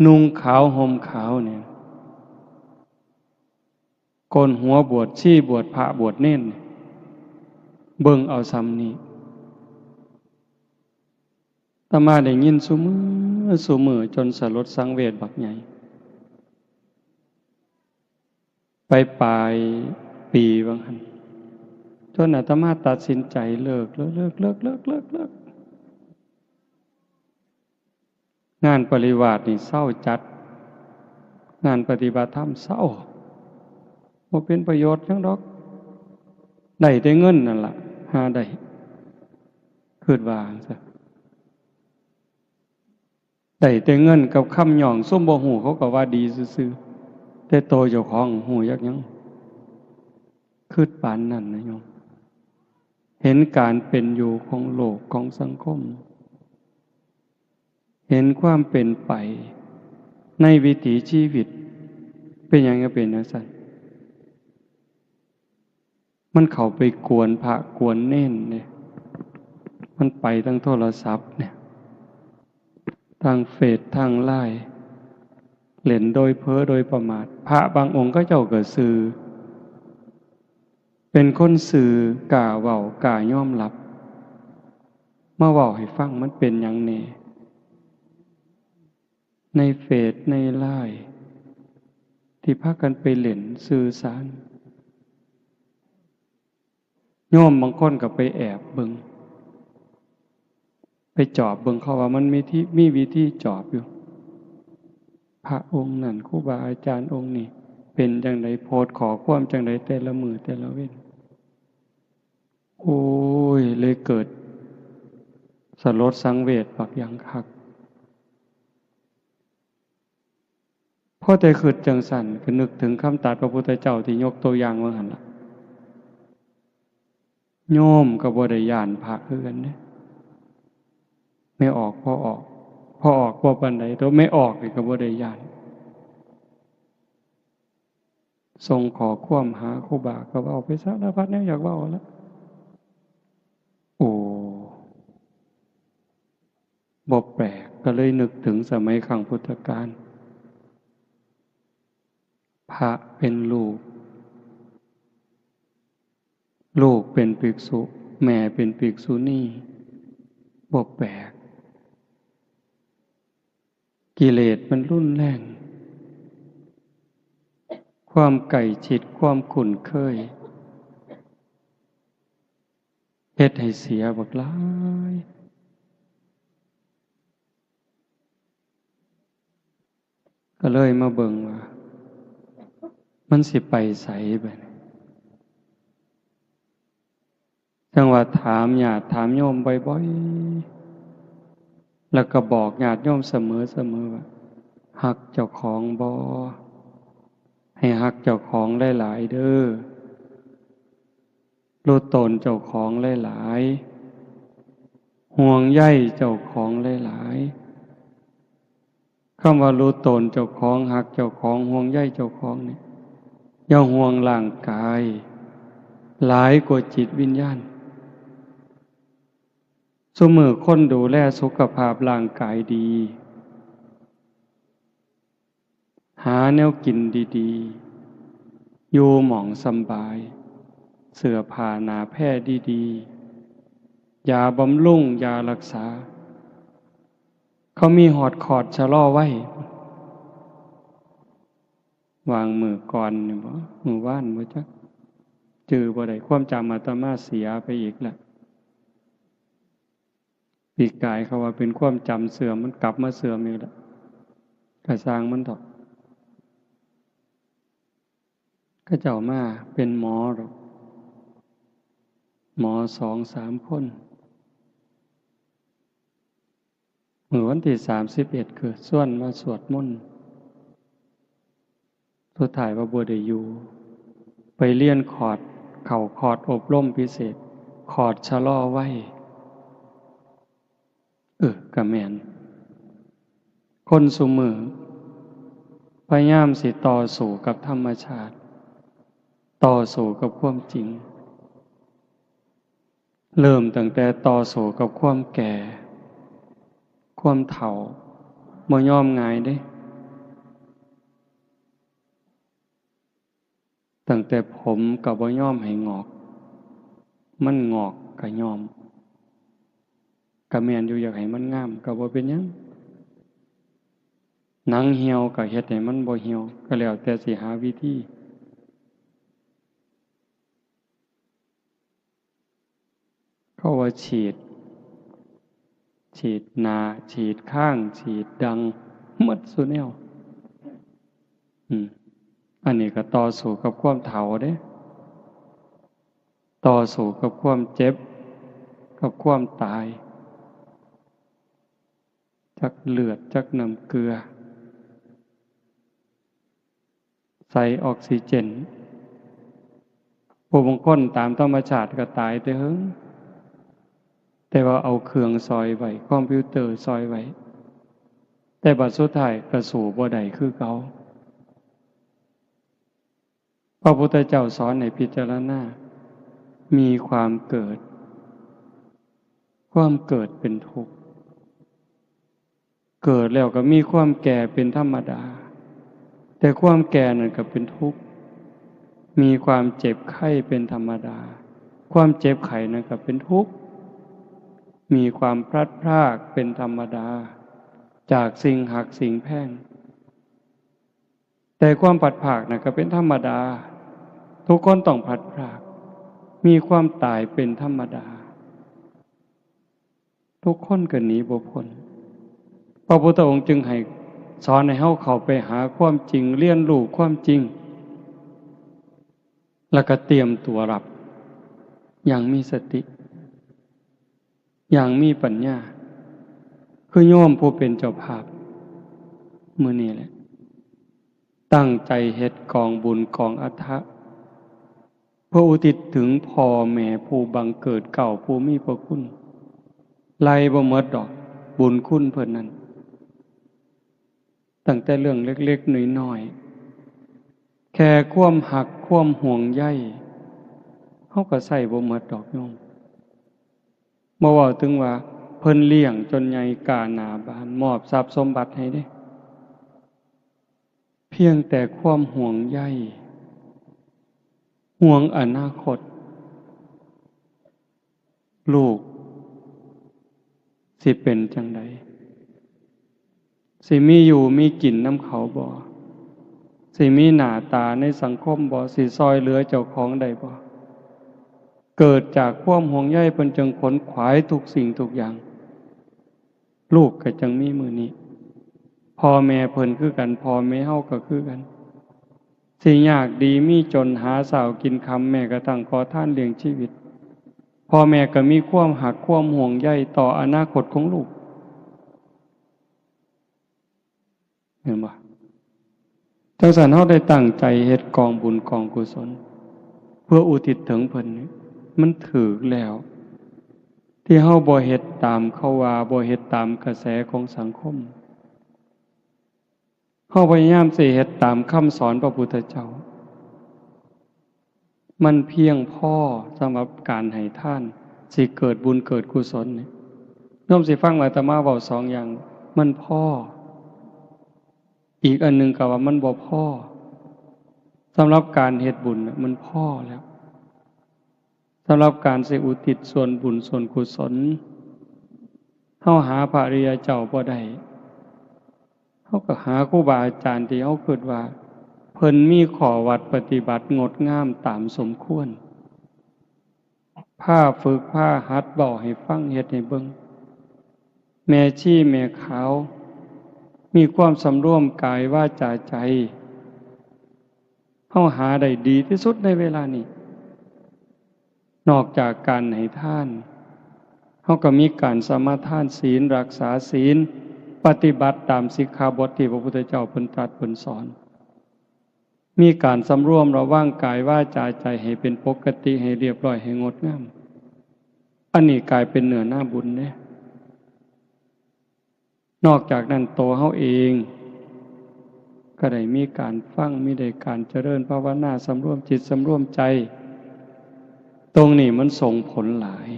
นุ่งขาวห่มขาวเนี่ย โกนหัวบวชชี บวชพระบวชเณร เบิ่งเอาส่ำนี้ อาตมาได้ยินซุมื้อซุมื้อจนสลดสังเวชบักใหญ่ ไปปลายปีว่าหั่น จนอาตมาตัดสินใจเลิก เลิก เลิก งานปริวาสนี่เซาจัด งานปฏิบัติธรรมเซา บ่เป็นประโยชน์หยังดอก ได้แต่เงินนั่นล่ะ หาได้ คิดว่าจั่งซั้น ได้แต่เงินกับคำย่อง ซุมบ่ฮู้เขาก็ว่าดีซื่อๆ แต่โตเจ้าของฮู้จักหยัง คิดปานนั้นนะโยม เห็นการเป็นอยู่ของโลกของสังคม เห็นความเป็นไปในวิถีชีวิต เป็นหยังจั่งเป็นจั่งซั้น มันเข้าไปกวนพระกวนเณรเนี่ย มันไปทางโทรศัพท์เนี่ย ทางเฟซ ทางไลน์ เล่นโดยเผลอโดยประมาท พระบางองค์เขาเจ้าก็ซื่อ เป็นคนซื่อ กล้าเว้า กล้ายอมรับ มาเว้าให้ฟัง มันเป็นหยังแหน่ ในเฟซ ในไลน์ ที่พากันไปเล่นสื่อสาร โยมบางคนก็ไปแอบเบิ่ง ไปจอบเบิ่งเขาว่ามันมีที่ มีวิธีจอบอยู่ พระองค์นั่น ครูบาอาจารย์องค์นี้ เป็นจั่งใด โพสต์ข้อความจั่งใด แต่ละมื้อแต่ละเว็น โอ้ย เลยเกิดสลดสังเวชบักอย่างคัก พอแต่คิดจั่งซั้น ก็นึกถึงคำตรัสพระพุทธเจ้าที่ยกตัวอย่างว่าหั่นล่ะ โยมก็บ่ได้ย้านพระคือกันเด้ แม่ออกพ่อออก พ่อออกบ่ปานใด แต่แม่ออกนี่ก็บ่ได้ย้าน ส่งข้อความหาครูบา ก็เว้าไปสารพัดแนวอยากเว้าละ โอ้ บ่แปลก ก็เลยนึกถึงสมัยครั้งพุทธกาล พระเป็นลูก ลูกเป็นภิกษุ แม่เป็นภิกษุณี บ่แปลก กิเลสมันรุนแรง ความใกล้ชิด ความคุ้นเคย เฮ็ดให้เสียบักหลาย ก็เลยมาเบิ่งว่า มันสิไปไสบัดนี้ จั่งว่าถามญาติถามโยมบ่อยๆ แล้วก็บอกญาติโยมเสมอๆ ว่า ฮักเจ้าของบ่ ให้ฮักเจ้าของหลายๆ เด้อ รู้ตนเจ้าของหลายๆ ห่วงใยเจ้าของหลายๆ คำว่ารู้ตนเจ้าของ ฮักเจ้าของ ห่วงใยเจ้าของนี่ อย่าห่วงร่างกาย หลายกว่าจิตวิญญาณ ซุมื้อคนดูแลสุขภาพร่างกายดี หาแนวกินดีๆ อยู่หม่องสำบาย เสื้อผ้าหนาแพร่ดีๆ ยาบำรุง ยารักษา เขามีฮอดคอร์สชะลอวัย วางมื้อก่อนนี่บ่ มื้อวานบ่จัก จื่อบ่ได้ ความจำอาตมาเสียไปอีกแล้ว ปีกายเขาว่าเป็นความจำเสื่อม มันกลับมาเสื่อมอีกแล้ว ก็ซ่างมันเถาะ เขาเจ้ามาเป็นหมอดอก หมอสองสามคน มื้อวันที่สามสิบเอ็ด คือชวนมาสวดมนต์ สุดท้ายว่าบ่ได้อยู่ ไปเรียนคอร์ส เข้าคอร์สอบรมพิเศษ คอร์สชะลอวัย เออ ก็แม่น คนซุมื้อ พยายามสิต่อสู้กับธรรมชาติ ต่อสู้กับความจริง เริ่มตั้งแต่ต่อสู้กับความแก่ ความเฒ่า บ่ยอมง่ายเด้ ตั้งแต่ผมก็บ่ยอมให้งอก มันงอกก็ยอม ก็แม่นอยู่ อยากให้มันงามก็บ่เป็นหยัง หนังเหี่ยวก็เฮ็ดให้มันบ่เหี่ยว ก็แล้วแต่สิหาวิธี เขาว่าฉีด ฉีดหน้า ฉีดคาง ฉีดดัง หมดซุแนว อืม อันนี้ก็ต่อสู้กับความเฒ่าเด้ ต่อสู้กับความเจ็บ กับความตาย จักเลือด จักน้ำเกลือ ใส่ออกซิเจน ผู้บางคนตามธรรมชาติก็ตายแต่เฮิง แต่ว่าเอาเครื่องซ่อยไว้ คอมพิวเตอร์ซ่อยไว้ แต่บัดสุดท้ายก็สู้บ่ได้คือเก่า พระพุทธเจ้าสอนให้พิจารณา มีความเกิด ความเกิดเป็นทุกข์ เกิดแล้วก็มีความแก่เป็นธรรมดา แต่ความแก่นั่นก็เป็นทุกข์ มีความเจ็บไข้เป็นธรรมดา ความเจ็บไข้นั่นก็เป็นทุกข์ มีความพลัดพรากเป็นธรรมดา จากสิ่งฮักสิ่งแพง แ แต่ความพลัดพรากน่ะก็เป็นธรรมดา ทุกคนต้องพลัดพราก มีความตายเป็นธรรมดา ทุกคนก็หนีบ่พ้น พระพุทธองค์จึงให้สอนให้เฮาเข้าไปหาความจริง เรียนรู้ความจริง แล้วก็เตรียมตัวรับ อย่างมีสติ อย่างมีปัญญา คือโยมผู้เป็นเจ้าภาพ มื้อนี้แหละ ตั้งใจเฮ็ดกองบุญกองอัฐะ เพื่ออุทิศถึงพ่อแม่ผู้บังเกิดเกล้าผู้มีพระคุณ ไล่บ่หมดดอก บุญคุณเพิ่นนั้น ตั้งแต่เรื่องเล็กๆน้อยๆ แค่ความฮักความห่วงใย เฮาก็ใช้บ่หมดดอกโยม บ่เว้าถึงว่าเพิ่นเลี้ยงจนใหญ่ก้าหน้าบาน มอบทรัพย์สมบัติให้เด้ เพียงแต่ความห่วงใย ห่วงอนาคต ลูกสิเป็นจั่งใด สิมีอยู่มีกินนำเขาบ่ สิมีหน้าตาในสังคมบ่ สิซ่อยเหลือเจ้าของได้บ่ เกิดจากความห่วงใยเพิ่นจึงขนขวายทุกสิ่งทุกอย่าง ลูกก็จั่งมีมื้อนี้ พ่อแม่เพิ่นคือกัน พ่อแม่เฮาก็คือกัน สิยากดีมีจนหาเช้ากินค่ำ แม้กระทั่งขอทานเลี้ยงชีวิต พ่อแม่ก็มีความฮักความห่วงใยต่ออนาคตของลูก เห็นบ่ จั่งซั้นเฮาได้ตั้งใจเฮ็ดกองบุญกองกุศล เพื่ออุทิศถึงเพิ่นนี่ มันถูกแล้ว ที่เฮาบ่เฮ็ดตามเขาว่า บ่เฮ็ดตามกระแสของสังคม เฮาพยายามสิเฮ็ดตามคำสอนพระพุทธเจ้า มันเพียงพอสำหรับการให้ทาน สิเกิดบุญเกิดกุศลนี่ โยมสิฟังอาตมาเว้าสองอย่าง มันพอ อีกอันหนึ่งก็ว่ามันบ่พอ สำหรับการเฮ็ดบุญน่ะมันพอแล้ว สำหรับการสิอุทิศส่วนบุญส่วนกุศล เฮาหาพระอริยเจ้าบ่ได้ เฮาก็หาครูบาอาจารย์ที่เฮาคิดว่า เพิ่นมีข้อวัดปฏิบัติงดงามตามสมควร พาฝึกพาหัด เว้าให้ฟัง เฮ็ดให้เบิ่ง แม่ชีแม่ขาว มีความสำรวมกายวาจาใจ เฮาหาได้ดีที่สุดในเวลานี้ นอกจากการให้ทาน เฮาก็มีการสมาทานศีล รักษาศีล ปฏิบัติตามสิกขาบทที่พระพุทธเจ้าเพิ่นตรัสเพิ่นสอน มีการสำรวมระวังกายวาจาใจให้เป็นปกติ ให้เรียบร้อย ให้งดงาม อันนี้กลายเป็นเนื้อนาบุญเด้ นอกจากนั้น ตัวเฮาเอง ก็ได้มีการฟัง มีได้การเจริญภาวนา สำรวมจิตสำรวมใจ ตรงนี้มันส่งผลหลาย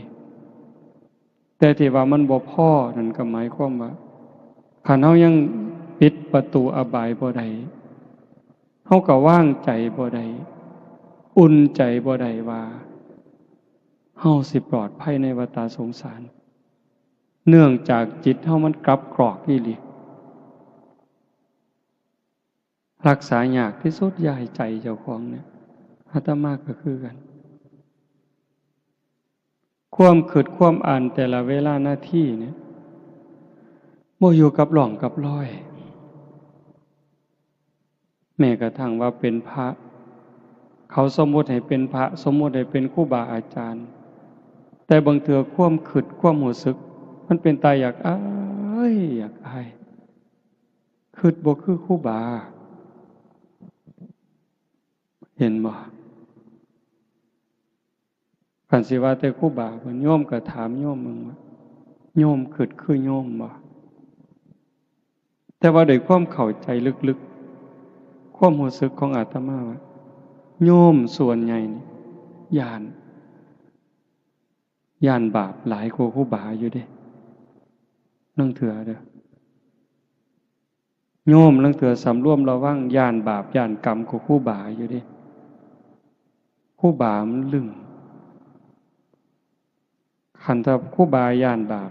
แต่ที่ว่ามันบ่พอนั่นก็หมายความว่า คันเฮายังปิดประตูอบายบ่ได้ เฮาก็วางใจบ่ได้ อุ่นใจบ่ได้ว่า เฮาสิปลอดภัยในวัฏสงสาร เนื่องจากจิตเฮามันกลับกรอกอีหลี รักษายากที่สุด อย่าให้ใจเจ้าของเนี่ย อาตมาก็คือกัน ความคิดความอ่านแต่ละเวลานาทีเนี่ย บ่อยู่กับร่องกับรอย แม้กระทั่งว่าเป็นพระ เขาสมมุติให้เป็นพระ สมมุติให้เป็นครูบาอาจารย์ แต่บางเทื่อความคิดความรู้สึก มันเป็นตาอยากอายอยากอาย คิดบ่คือครูบา เห็นบ่ คันสิว่าแต่ครูบา เพิ่น โยมก็ถามโยมเบิ่งว่า โยมคิดคือโยมบ่ แต่ว่าด้วยความเข้าใจลึกๆ ความรู้สึกของอาตมาว่า โยมส่วนใหญ่นี่ ย้าน ย้านบาปหลายกว่าครูบาอยู่เด้ ลางเทื่อเด้อ โยมลางเทื่อสำรวมระวัง ย้านบาปย้านกรรมกว่าครูบาอยู่เด้ ครูบามันลึง คันถ้าครูบาย้านบาป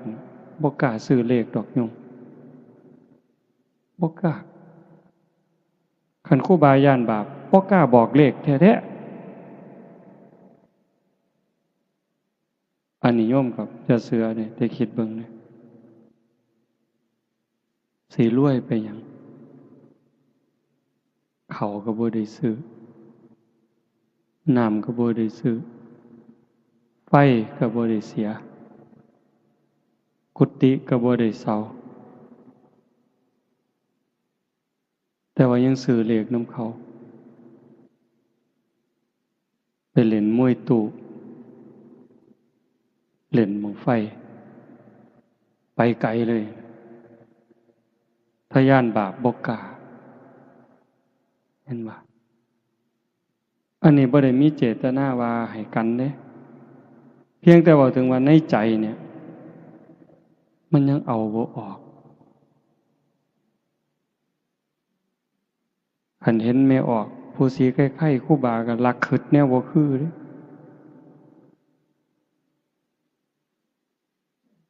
บ่กล้าซื้อเลขดอกโยม บ่กล้า คันครูบาย้านบาป บ่กล้าบอกเลขแท้ๆ อันนี้โยมก็อย่าเชื่อเด้ แต่คิดเบิ่งนะ สิรวยไปหยัง ข้าวก็บ่ได้ซื้อ น้ำก็บ่ได้ซื้อ ไฟก็บ่ได้เสีย กุฏิก็บ่ได้เช่า แต่ว่ายังซื้อเลขนำเขา ไปเล่นมวยตู้ เล่นบั้งไฟ ไปไกลเลย ถ้าย้านบาปบ่กล้า เห็นบ่ อันนี้บ่ได้มีเจตนาว่าให้กันเด้ เพียงแต่เว้าถึงว่าในใจเนี่ย มันยังเอาบ่ออก คันเห็นแม่ออก ผู้สีไข้ๆ ครูบาก็ลักคิดแนวบ่คือเด้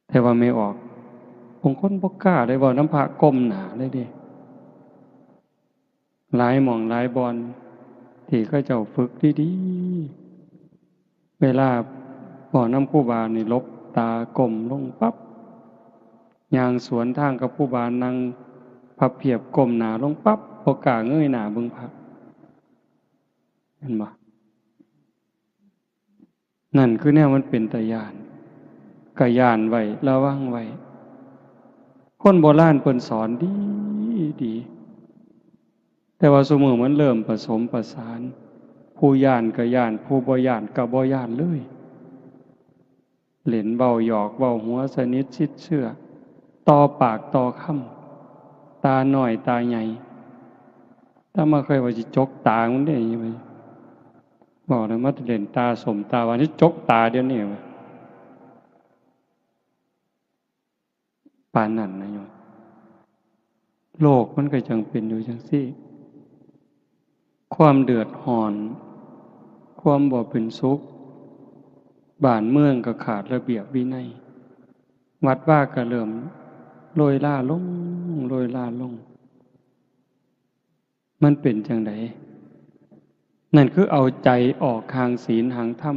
แต่ว่าแม่ออก บางคนบ่กล้าได้เว้านำพระก้มหน้าเลยเด้ หลายหม่องหลายบ่อน ที่เขาเจ้าฝึกดีๆ เวลาเว้านำครูบานี่หลบตาก้มลงปั๊บ ย่างสวนทางกับครูบานั่งพับเพียบก้มหน้าลงปั๊บ บ่กล้าเงยหน้าเบิ่งพระ เห็นบ่ นั่นคือแนวมันเป็นตาย้าน ก็ย้านไว้ ระวังไว้ คนโบราณเพิ่นสอนดี ดี แต่ว่าซุมื้อมันเริ่มผสมผสาน ผู้ย้านก็ย้าน ผู้บ่ย้านก็บ่ย้านเลย เล่นเว้าหยอกเว้าหัวสนิทชิดเชื่อ ต่อปากต่อคำ ตาน้อยตาใหญ่ อาตมาเคยว่าสิจกตามันเด้ บอกเลยมาเล่นตาส้มตาหวาน สิจกตาเดี๋ยวนี้ ปานนั้นนะโยม โลกมันก็จั่งเป็นอยู่จั่งซี้ ความเดือดร้อน ความบ่เป็นสุข บ้านเมืองก็ขาดระเบียบวินัย วัดวาก็เริ่มโรยราลง โรยราลง มันเป็นจั่งใด นั่นคือเอาใจออกห่างศีลห่างธรรม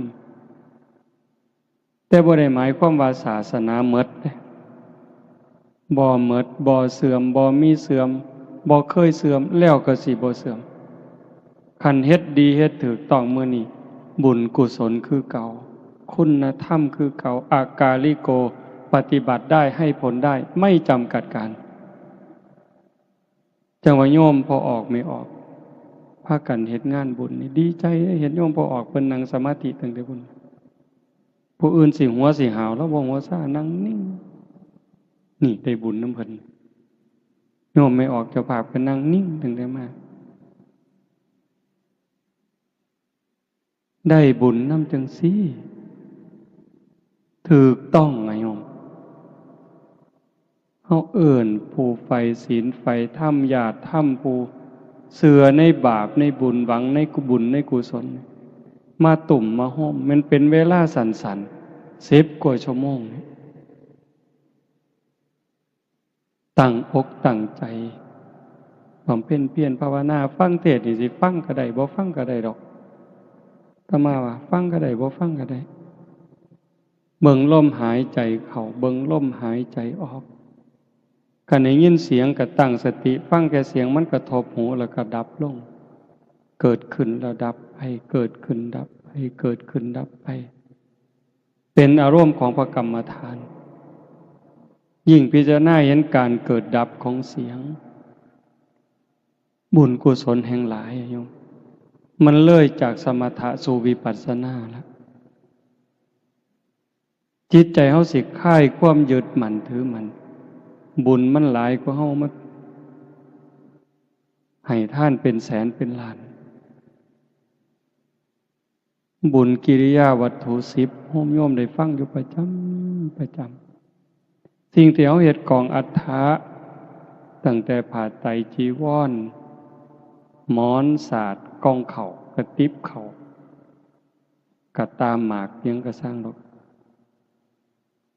แต่บ่ได้หมายความว่าศาสนาหมดเด้ บ่หมด บ่เสื่อม บ่มีเสื่อม บ่เคยเสื่อม แล้วก็สิบ่เสื่อม คันเฮ็ดดีเฮ็ดถูกต้องมื้อนี้ บุญกุศลคือเก่า คุณธรรมคือเก่า อากาลิโก ปฏิบัติได้ ให้ผลได้ ไม่จำกัดกาล จั่งว่าโยมพ่อออกแม่ออก พากันเฮ็ดงานบุญนี่ ดีใจเด้ เห็นโยมพ่อออกเพิ่นนั่งสมาธิตั้งแต่พุ้น ผู้อื่นสิหัวสิหาว ลาวบ่หัวซ่า นั่งนิ่ง นี่ได้บุญนำเพิ่น โยมแม่ออกเจ้าภาพก็นั่งนิ่งตั้งแต่มา ได้บุญนำจั่งซี้ ถูกต้องอะโยม เฮาเอิ้นผู้ใฝ่ศีลใฝ่ธรรม ญาติธรรม ผู้เชื่อในบาปในบุญ หวังในกุบุญในกุศล มาตุ้มมาโฮม มันเป็นเวลาสั้นๆ สิบกว่าชั่วโมงนี่ ตั้งอกตั้งใจ บำเพ็ญเพียรภาวนา ฟังเทศน์นี่สิฟังก็ได้ บ่ฟังก็ได้ดอก อาตมาว่าฟังก็ได้ บ่ฟังก็ได้ เบิ่งลมหายใจเข้า เบิ่งลมหายใจออก คันได้ยินเสียงก็ตั้งสติฟังแค่เสียงมันกระทบหูแล้วก็ดับลง เกิดขึ้นแล้วดับไป เกิดขึ้นดับไป เกิดขึ้นดับไป เป็นอารมณ์ของพระกรรมฐาน ยิ่งพิจารณาเห็นการเกิดดับของเสียง บุญกุศลแห่งหลายอะโยม มันเลยจากสมถะสู่วิปัสสนาแล้ว จิตใจเฮาสิคลายความยึดมั่นถือมั่น บุญมันหลายกว่าเฮามาให้ทานเป็นแสนเป็นล้าน บุญกิริยาวัตถุสิบ โยมได้ฟังอยู่ประจำ ประจำ สิ่งที่เฮาเฮ็ดกองอัฐะ ตั้งแต่ผ้าไตรจีวร หมอนสาด กล่องข้าว กระติบข้าว กระต่าหมาก หยังกะซ่างดอก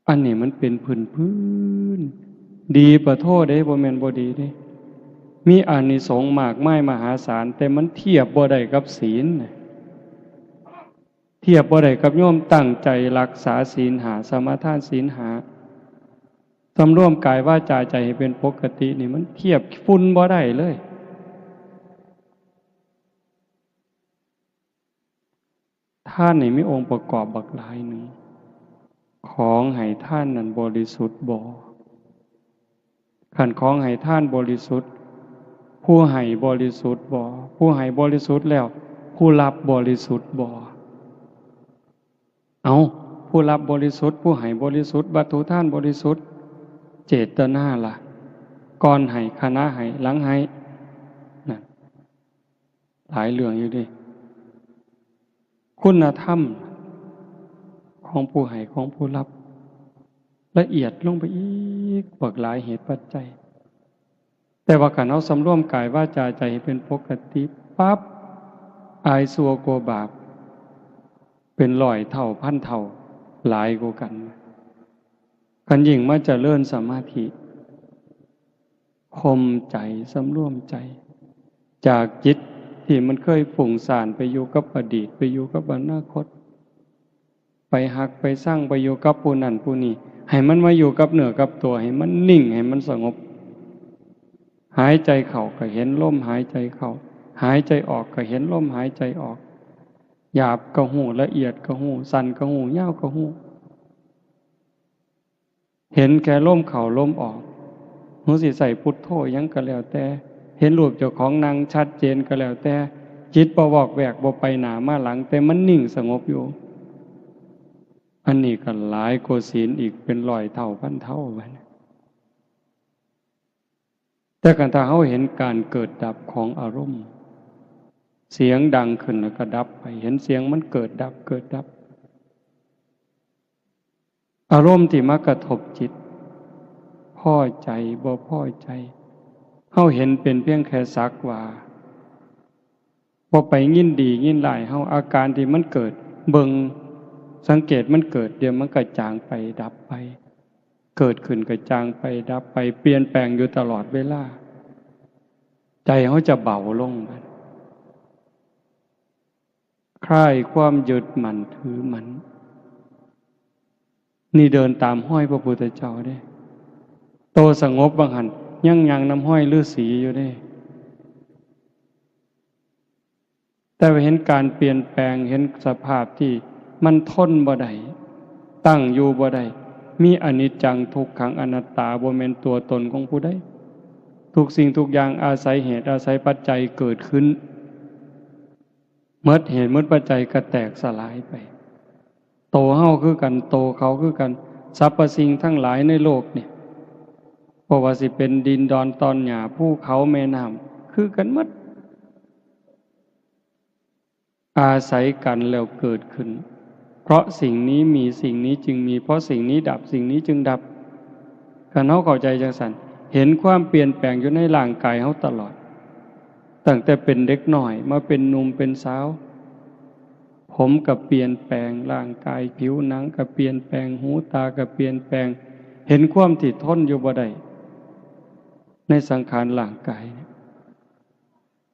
อันนี้มันเป็นพื้นๆ ดีปะโทเด้ บ่แม่นบ่ดีเด้ มีอานิสงส์มากมายมหาศาล แต่มันเทียบบ่ได้กับศีล เทียบบ่ได้กับโยมตั้งใจรักษาศีลห้า สมาทานศีลห้า สำรวมกายวาจาใจให้เป็นปกตินี่ มันเทียบฝุ่นบ่ได้เลย ทานนี่มีองค์ประกอบบักหลายหนึ่ง ของให้ทานนั้นบริสุทธิ์บ่ คันของให้ทานบริสุทธิ์ ผู้ให้บริสุทธิ์บ่ ผู้ให้บริสุทธิ์แล้ว ผู้รับบริสุทธิ์บ่ เอา ผู้รับบริสุทธิ์ ผู้ให้บริสุทธิ์ วัตถุทานบริสุทธิ์ เจตนาล่ะ ก่อนให้ ขณะให้ หลังให้ นั่น หลายเรื่องอยู่เด้ คุณธรรมของผู้ให้ ของผู้รับ ละเอียดลงไปอีก บักหลายเหตุปัจจัย แต่ว่าคันเฮาสำรวมกายวาจาใจให้เป็นปกติปั๊บ อายชั่วกลัวบาป เป็นร้อยเท่าพันเท่า หลายกว่ากัน คันยิ่งมาเจริญสมาธิ ข่มใจ สำรวมใจ จากจิตที่มันเคยฟุ้งซ่านไปอยู่กับอดีต ไปอยู่กับอนาคต ไปฮักไปซัง ไปอยู่กับผู้นั้นผู้นี้ ให้มันมาอยู่กับเนื้อกับตัว ให้มันนิ่ง ให้มันสงบ หายใจเข้าก็เห็นลมหายใจเข้า หายใจออกก็เห็นลมหายใจออก หยาบก็ฮู้ ละเอียดก็ฮู้ สั้นก็ฮู้ ยาวก็ฮู้ เห็นแค่ลมเข้าลมออก เฮาสิใช้พุทโธหยังก็แล้วแต่ เห็นรูปเจ้าของนั่งชัดเจนก็แล้วแต่ จิตบ่วอกแวก บ่ไปหน้ามาหลัง แต่มันนิ่งสงบอยู่ อันนี้ก็หลายกว่าศีลอีกเป็นร้อยเท่าพันเท่าบัดนี้ แต่คันถ้าเฮาเห็นการเกิดดับของอารมณ์ เสียงดังขึ้นแล้วก็ดับไป เห็นเสียงมันเกิดดับ เกิดดับ อารมณ์ที่มากระทบจิต พอใจ บ่พอใจ เฮาเห็นเป็นเพียงแค่สักว่า บ่ไปยินดียินร้าย เฮา อาการที่มันเกิด เบิ่ง สังเกตมันเกิด เดี๋ยวมันก็จางไป ดับไป เกิดขึ้นก็จางไป ดับไป เปลี่ยนแปลงอยู่ตลอดเวลา ใจเฮาจะเบาลง คลายความยึดมั่นถือมั่น นี่เดินตามฮอยพระพุทธเจ้าเด้ โตสงบบ่าหั่น ยังย่างนำฮอยฤาษีอยู่เด้ แต่ว่าเห็นการเปลี่ยนแปลง เห็นสภาพที่มันทนบ่ได้ ตั้งอยู่บ่ได้ มีอนิจจัง ทุกขัง อนัตตา บ่แม่นตัวตนของผู้ใด ทุกสิ่งทุกอย่างอาศัยเหตุอาศัยปัจจัยเกิดขึ้น หมดเหตุหมดปัจจัยก็แตกสลายไป โตเฮาคือกัน โตเขาคือกัน สรรพสิ่งทั้งหลายในโลกนี่ บ่ว่าสิเป็นดินดอนตอนหญ้า ภูเขาแม่น้ำ คือกันหมด อาศัยกันแล้วเกิดขึ้น เพราะสิ่งนี้มี สิ่งนี้จึงมี เพราะสิ่งนี้ดับ สิ่งนี้จึงดับ คันเฮาเข้าใจจั่งซั้น เห็นความเปลี่ยนแปลงอยู่ในร่างกายเฮาตลอด ตั้งแต่เป็นเด็กน้อยมาเป็นหนุ่มเป็นสาว ผมก็เปลี่ยนแปลง ร่างกายผิวหนังก็เปลี่ยนแปลง หูตาก็เปลี่ยนแปลง เห็นความที่ทนอยู่บ่ได้ ในสังขารร่างกายเนี่ย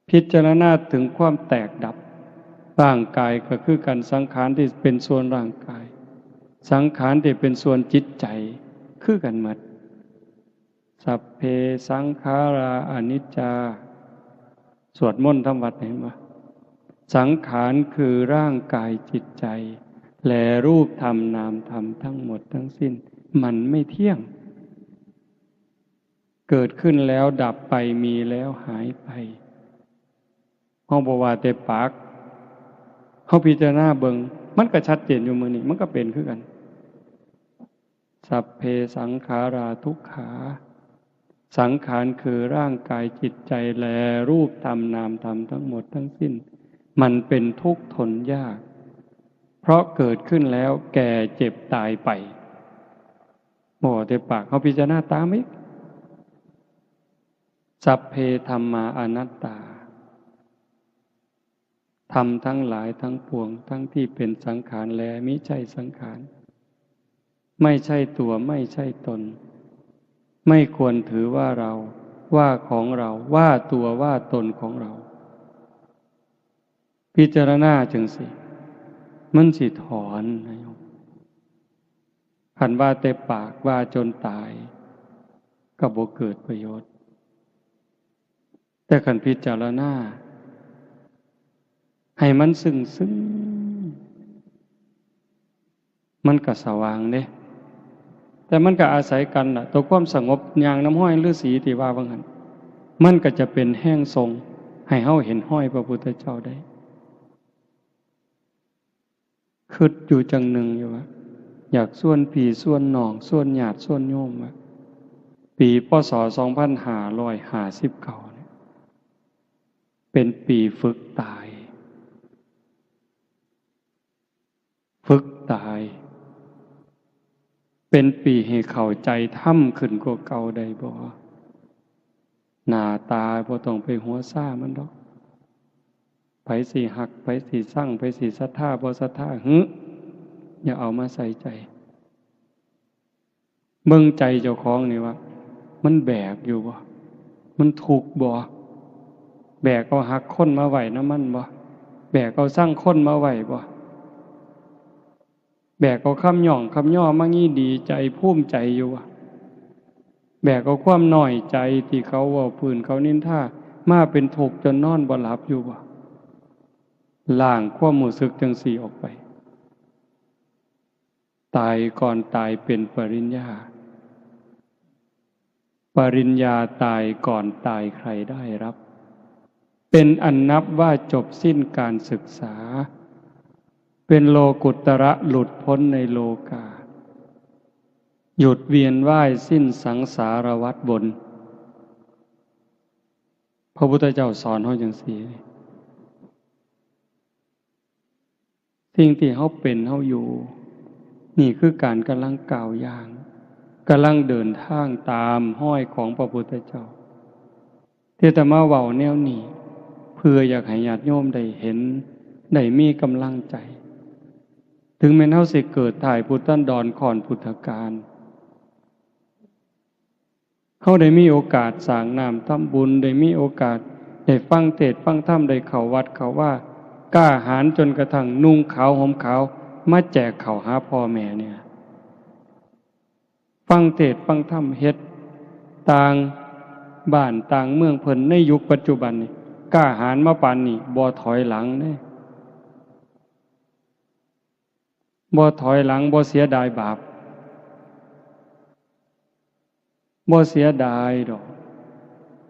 พิจารณาถึงความแตกดับ ร่างกายก็คือกัน สังขารที่เป็นส่วนร่างกาย สังขารที่เป็นส่วนจิตใจ คือกันหมด สัพเพสังขาราอนิจจา สวดมนต์ทำวัดเห็นบ่ สังขารคือร่างกายจิตใจ และรูปธรรมนามธรรมทั้งหมดทั้งสิ้น มันไม่เที่ยง เกิดขึ้นแล้วดับไป มีแล้วหายไป เฮาบ่ว่าแต่ปาก เฮาพิจารณาเบิ่ง มันก็ชัดเจนอยู่มื้อนี้ มันก็เป็นคือกัน สัพเพสังขาราทุกขา สังขารคือร่างกายจิตใจ และรูปธรรมนามธรรมทั้งหมดทั้งสิ้น มันเป็นทุกข์ทนยาก เพราะเกิดขึ้นแล้วแก่เจ็บตายไป บ่แต่ปาก เฮาพิจารณาตามอีก สัพเพธัมมาอนัตตา ธรรมทั้งหลายทั้งปวง ทั้งที่เป็นสังขารและมิใช่สังขาร ไม่ใช่ตัว ไม่ใช่ตน ไม่ควรถือว่าเรา ว่าของเรา ว่าตัวว่าตนของเรา พิจารณาจั่งซี้ มันสิถอนนะโยม คันว่าแต่ปากว่าจนตาย ก็บ่เกิดประโยชน์ แต่คันพิจารณา ให้มันซึ้งๆ มันก็สว่างเด้ แต่มันก็อาศัยกันน่ะ ตัวความสงบย่างนำฮอยฤาษีที่ว่าว่าหั่น มันก็จะเป็นแฮงส่งให้เฮาเห็นฮอยพระพุทธเจ้าได้ คิดอยู่จั่งหนึ่งอยู่ว่า อยากชวนพี่ชวนน้อง ชวนญาติชวนโยมว่า ปี พ.ศ. สองพันห้าร้อยห้าสิบเก้า เนี่ย เป็นปีฝึกตาย ฝึกตาย เป็นปีให้เข้าใจธรรมขึ้นกว่าเก่าได้บ่ หน้าตาบ่ต้องไปหัวซ่ามันดอก ไผสิฮัก ไผสิซัง ไผสิศรัทธา บ่ศรัทธา หึ อย่าเอามาใส่ใจ เบิ่งใจเจ้าของนี่ว่า มันแบกอยู่บ่ มันทุกข์บ่ แบกเอาฮักคนมาไว้นำมันบ่ แบกเอาซังคนมาไว้บ่ แบกเอาคำย่องคำย่อมางี้ดีใจภูมิใจอยู่บ่ แบกเอาความน้อยใจที่เขาเว้าพื้นเขานินทามาเป็นทุกข์จนนอนบ่หลับอยู่บ่ ล้างความรู้สึกจั่งซี้ออกไป ตายก่อนตายเป็นปริญญา ปริญญาตายก่อนตายใครได้รับ เป็นอันนับว่าจบสิ้นการศึกษา เป็นโลกุตระหลุดพ้นในโลกา หยุดเวียนว่ายสิ้นสังสารวัฏวน พระพุทธเจ้าสอนเฮาจั่งซี้ สิ่งที่เฮาเป็นเฮาอยู่ นี่คือการกำลังก้าวย่าง กำลังเดินทางตามฮอยของพระพุทธเจ้า ที่อาตมาเว้าแนวนี้ เพื่ออยากให้ญาติโยมได้เห็น ได้มีกำลังใจ ถึงแม้นเฮาสิเกิดท้ายพุทธันดรก่อนพุทธกาล เฮาได้มีโอกาสสร้างน้ำทำบุญ ได้มีโอกาสได้ฟังเทศน์ฟังธรรม ได้เข้าวัดเข้าวา กล้าหาญจนกระทั่งนุ่งขาวห่มขาว มาแจกข้าวหาพ่อแม่เนี่ย ฟังเทศน์ฟังธรรม เฮ็ดต่างบ้านต่างเมืองเพิ่นในยุคปัจจุบันนี่ กล้าหาญมาปานนี้ บ่ถอยหลังเด้ บ่ถอยหลัง บ่เสียดายบาป บ่เสียดายดอก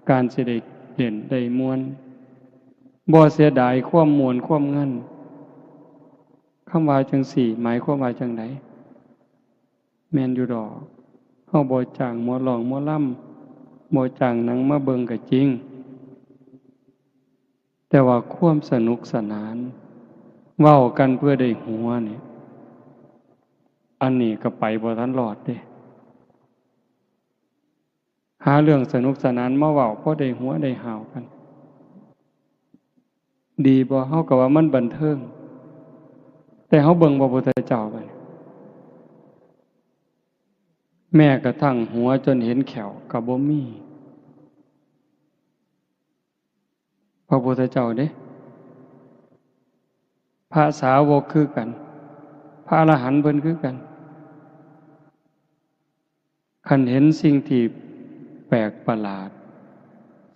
การสิได้เล่นได้ม่วน บ่เสียดายความม่วนความงัน คำว่าจั่งซี้ หมายความว่าจั่งใด แม่นอยู่ดอก เฮาบ่จ้างหมอร้องหมอลำ บ่จ้างหนังมาเบิ่งก็จริง แต่ว่าความสนุกสนาน เว้ากันเพื่อได้หัวนี่ อันนี้ก็ไปบ่ทันรอดเด้ หาเรื่องสนุกสนานมาเว้า พอได้หัวได้หาวกัน ดีบ่ เฮาก็ว่ามันบันเทิง แต่เฮาเบิ่งพระพุทธเจ้าบัดนี้ แม้กระทั่งหัวจนเห็นแข้วก็บ่มี พระพุทธเจ้าเด้ พระสาวกคือกัน พระอรหันต์เพิ่นคือกัน คันเห็นสิ่งที่แปลกประหลาด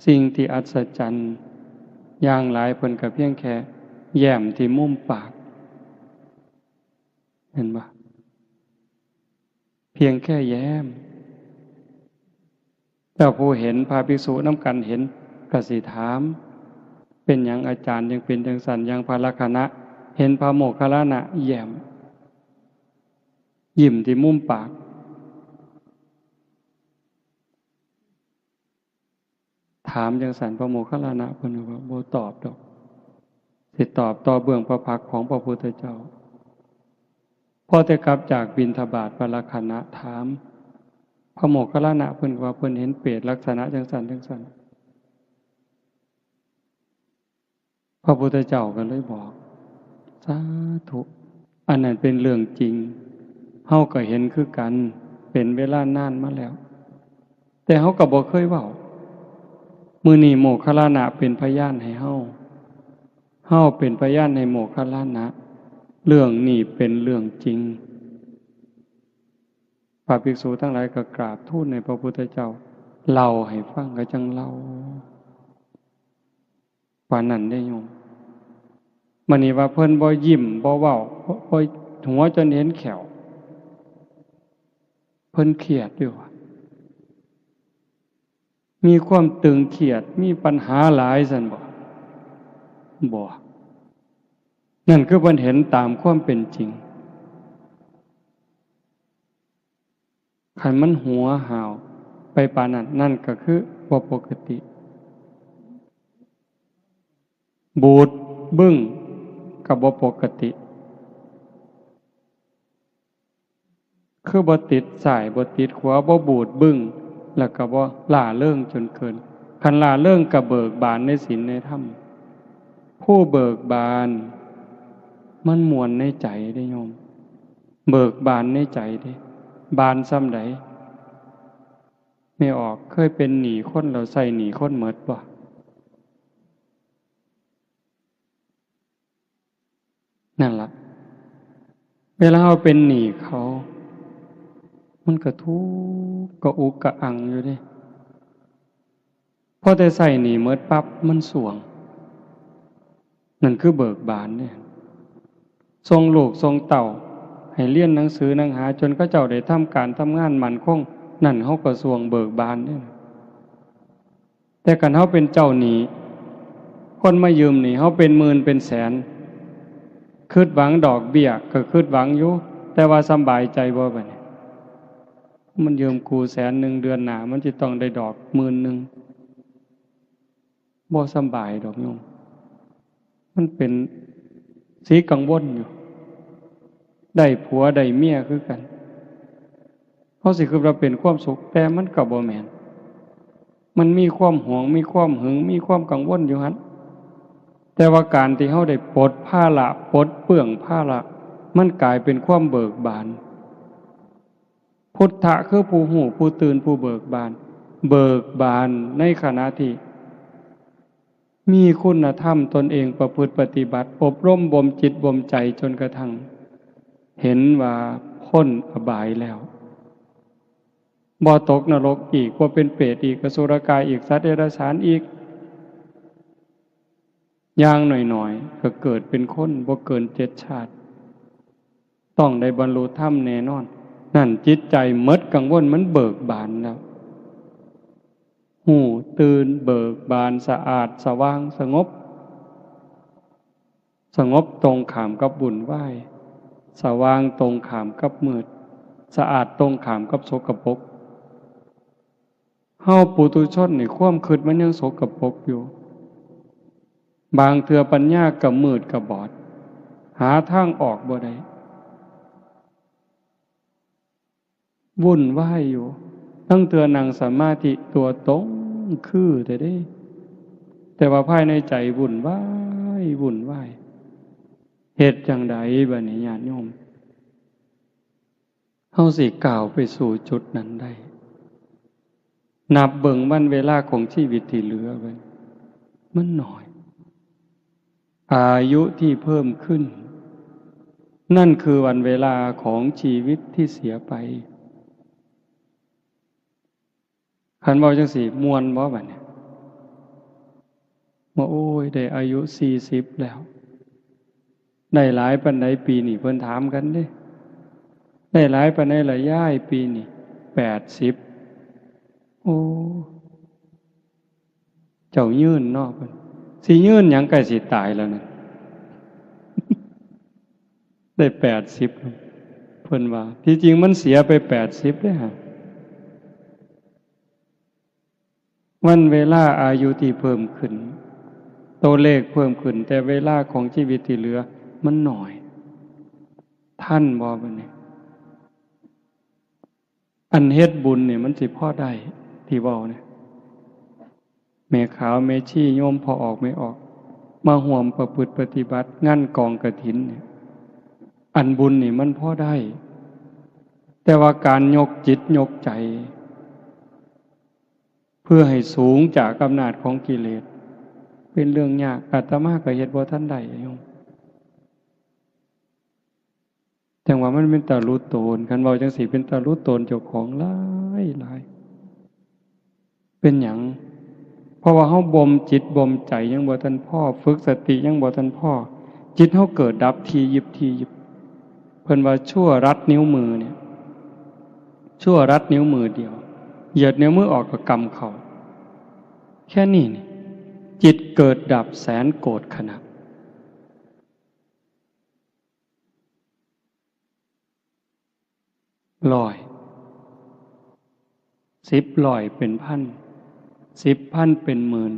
สิ่งที่อัศจรรย์อย่างหลาย เพิ่นก็เพียงแค่แย้มที่มุมปาก เห็นบ่ เพียงแค่แย้ม เจ้าผู้เห็น พระภิกษุนำกันเห็น ก็สิถาม เป็นหยังอาจารย์ยังเป็นจั่งซั้น อย่างพระลักขณะ เห็นพระโมคคัลลานะแย้ม ยิ้มที่มุมปาก ถามจั่งซั้น พระโมคคัลลานะเพิ่นว่าบ่ตอบดอก สิตอบต่อเบื้องพระพักตร์ของพระพุทธเจ้า พอแต่กลับจากบิณฑบาต พระลักขณะถาม พระโมคคัลลานะเพิ่นว่าเพิ่นเห็นเปรตลักษณะจั่งซั้นจั่งซั้น พระพุทธเจ้าก็เลยบอก สาธุ อันนั้นเป็นเรื่องจริง เฮาก็เห็นคือกัน เป็นเวลานานมาแล้ว แต่เฮาก็บ่เคยเว้า มื้อนี้โมคคัลลานะเป็นพยานให้เฮา เฮาเป็นพยานให้โมคคัลลานะ เรื่องนี้เป็นเรื่องจริง พระภิกษุทั้งหลายก็กราบทูลให้พระพุทธเจ้าเล่าให้ฟัง ก็จั่งเล่า ปานนั้นเด้โยม มื้อนี้ว่าเพิ่นบ่ยิ้มบ่เว้า บ่ บ่หัวจนเห็นแข้ว เพิ่นเครียดอยู่ว่า มีความตึงเครียด มีปัญหาหลายซั่นบ่ บ่ นั่นคือเพิ่นเห็นตามความเป็นจริง คันมันหัวห้าวไปปานนั้น นั่นก็คือบ่ปกติ บูดบึ้งก็บ่ปกติ คือบ่ติดซ้ายบ่ติดขวา บ่บูดบึ้ง แล้วก็บ่หล้าเริงจนเกิน คันหล้าเริงก็เบิกบานในศีลในธรรม ผู้เบิกบานมันม่วนในใจเด้โยม เบิกบานในใจเด้ บานส่ำใด แม่ออก เคยเป็นหนี้คนแล้วใช้หนี้คนหมดบ่ นั่นล่ะ เวลาเฮาเป็นหนี้เขา มันก็ทุกข์กระอุกกระอังอยู่เด้ พอแต่ใช้หนี้หมดปั๊บ มันสรวง นั่นคือเบิกบานเด้ ส่งลูกส่งเต้าให้เรียนหนังสือหนังหา จนเขาเจ้าได้ทำการทำงานมั่นคง นั่นเฮาก็สรวงเบิกบานเด้ แต่คันเฮาเป็นเจ้าหนี้ คนมายืมหนี้เฮาเป็นหมื่นเป็นแสน คิดหวังดอกเบี้ยก็คิดหวังอยู่ แต่ว่าสำบายใจบ่บัดนี้ มันยืมกูแสนหนึ่ง เดือนหน้ามันสิต้องได้ดอกหมื่นหนึ่ง บ่สำบายดอกโยม มันเป็นสีกังวลอยู่ ได้ผัวได้เมียคือกัน เฮาสิคิดว่าเป็นความสุข แต่มันก็บ่แม่น มันมีความหวง มีความหึง มีความกังวลอยู่หั่น แต่ว่าการที่เฮาได้ปลดภาระ ปลดเปลื้องภาระ มันกลายเป็นความเบิกบาน พุทธะคือผู้ฮู้ ผู้ตื่น ผู้เบิกบาน เบิกบานในขณะที่มีคุณธรรมตนเองประพฤติปฏิบัติ อบรมบ่มจิตบ่มใจจนกระทั่งเห็นว่าพ้นอบายแล้ว บ่ตกนรกอีก บ่เป็นเปรตอีก อสุรกายอีก สัตว์เดรัจฉานอีก อย่างน้อยๆ ก็เกิดเป็นคนบ่เกินเจ็ดชาติ ต้องได้บรรลุธรรมแน่นอน นั่นจิตใจหมดกังวล มันเบิกบานแล้ว ฮู้ตื่นเบิกบาน สะอาดสว่างสงบ สงบตรงข้ามกับวุ่นวาย สว่างตรงข้ามกับมืด สะอาดตรงข้ามกับสกปรก เฮาปุถุชนนี่ความคิดมันยังสกปรกอยู่ บางเทื่อปัญญาก็มืดก็บอด หาทางออกบ่ได้ วุ่นวายอยู่ ลางเทื่อนั่งสมาธิตัวตรงคือแท้เด้ แต่ว่าภายในใจวุ่นวาย วุ่นวาย เฮ็ดจั่งใดบัดนี้ญาติโยม เฮาสิก้าวไปสู่จุดนั้นได้ นับเบิ่งวันเวลาของชีวิตที่เหลือไว้ มันน้อย อายุที่เพิ่มขึ้น นั่นคือวันเวลาของชีวิตที่เสียไป คันเว้าจั่งซี้ ม่วนบ่บัดนี้ ว่า โอ้ย ได้อายุสี่สิบแล้ว ได้หลายปานใดปีนี้ เพิ่นถามกันเด้ ได้หลายปานใดล่ะยาย ปีนี้ แปดสิบ โอ้ เจ้ายืนเนาะ เพิ่น สิยืนหยัง ใกล้สิตายแล้วนั่น ได้แปดสิบ เพิ่นว่า ที่จริงมันเสียไปแปดสิบเด้ฮะ วันเวลาอายุที่เพิ่มขึ้น ตัวเลขเพิ่มขึ้น แต่เวลาของชีวิตที่เหลือมันน้อย ทันบ่บัดนี้ อันเฮ็ดบุญนี่มันสิพอได้ ที่เว้าเนี่ย แม่ขาวแม่ชีโยมพ่อออกแม่ออก มาร่วมประพฤติปฏิบัติงานกองกฐินเนี่ย อันบุญนี่มันพอได้ แต่ว่าการยกจิตยกใจ เพื่อให้สูงจากอำนาจของกิเลส เป็นเรื่องยาก อาตมาก็เฮ็ดบ่ทันได้โยม จั่งว่ามันเป็นตาหลุดโตน คันเว้าจั่งซี้เป็นตาหลุดโตนเจ้าของหลายหลาย เป็นหยัง เพราะว่าเฮาบ่มจิตบ่มใจยังบ่ทันพอ ฝึกสติยังบ่ทันพอ จิตเฮาเกิดดับถี่ยิบถี่ยิบ เพิ่นว่าชั่วรัดนิ้วมือเนี่ย ชั่วรัดนิ้วมือเดียว เหยียดนิ้วมือออกก็กำเข้า แค่นี้นี่ จิตเกิดดับแสนโกฏขณะ ร้อย สิบร้อยเป็นพัน สิบพันเป็นหมื่น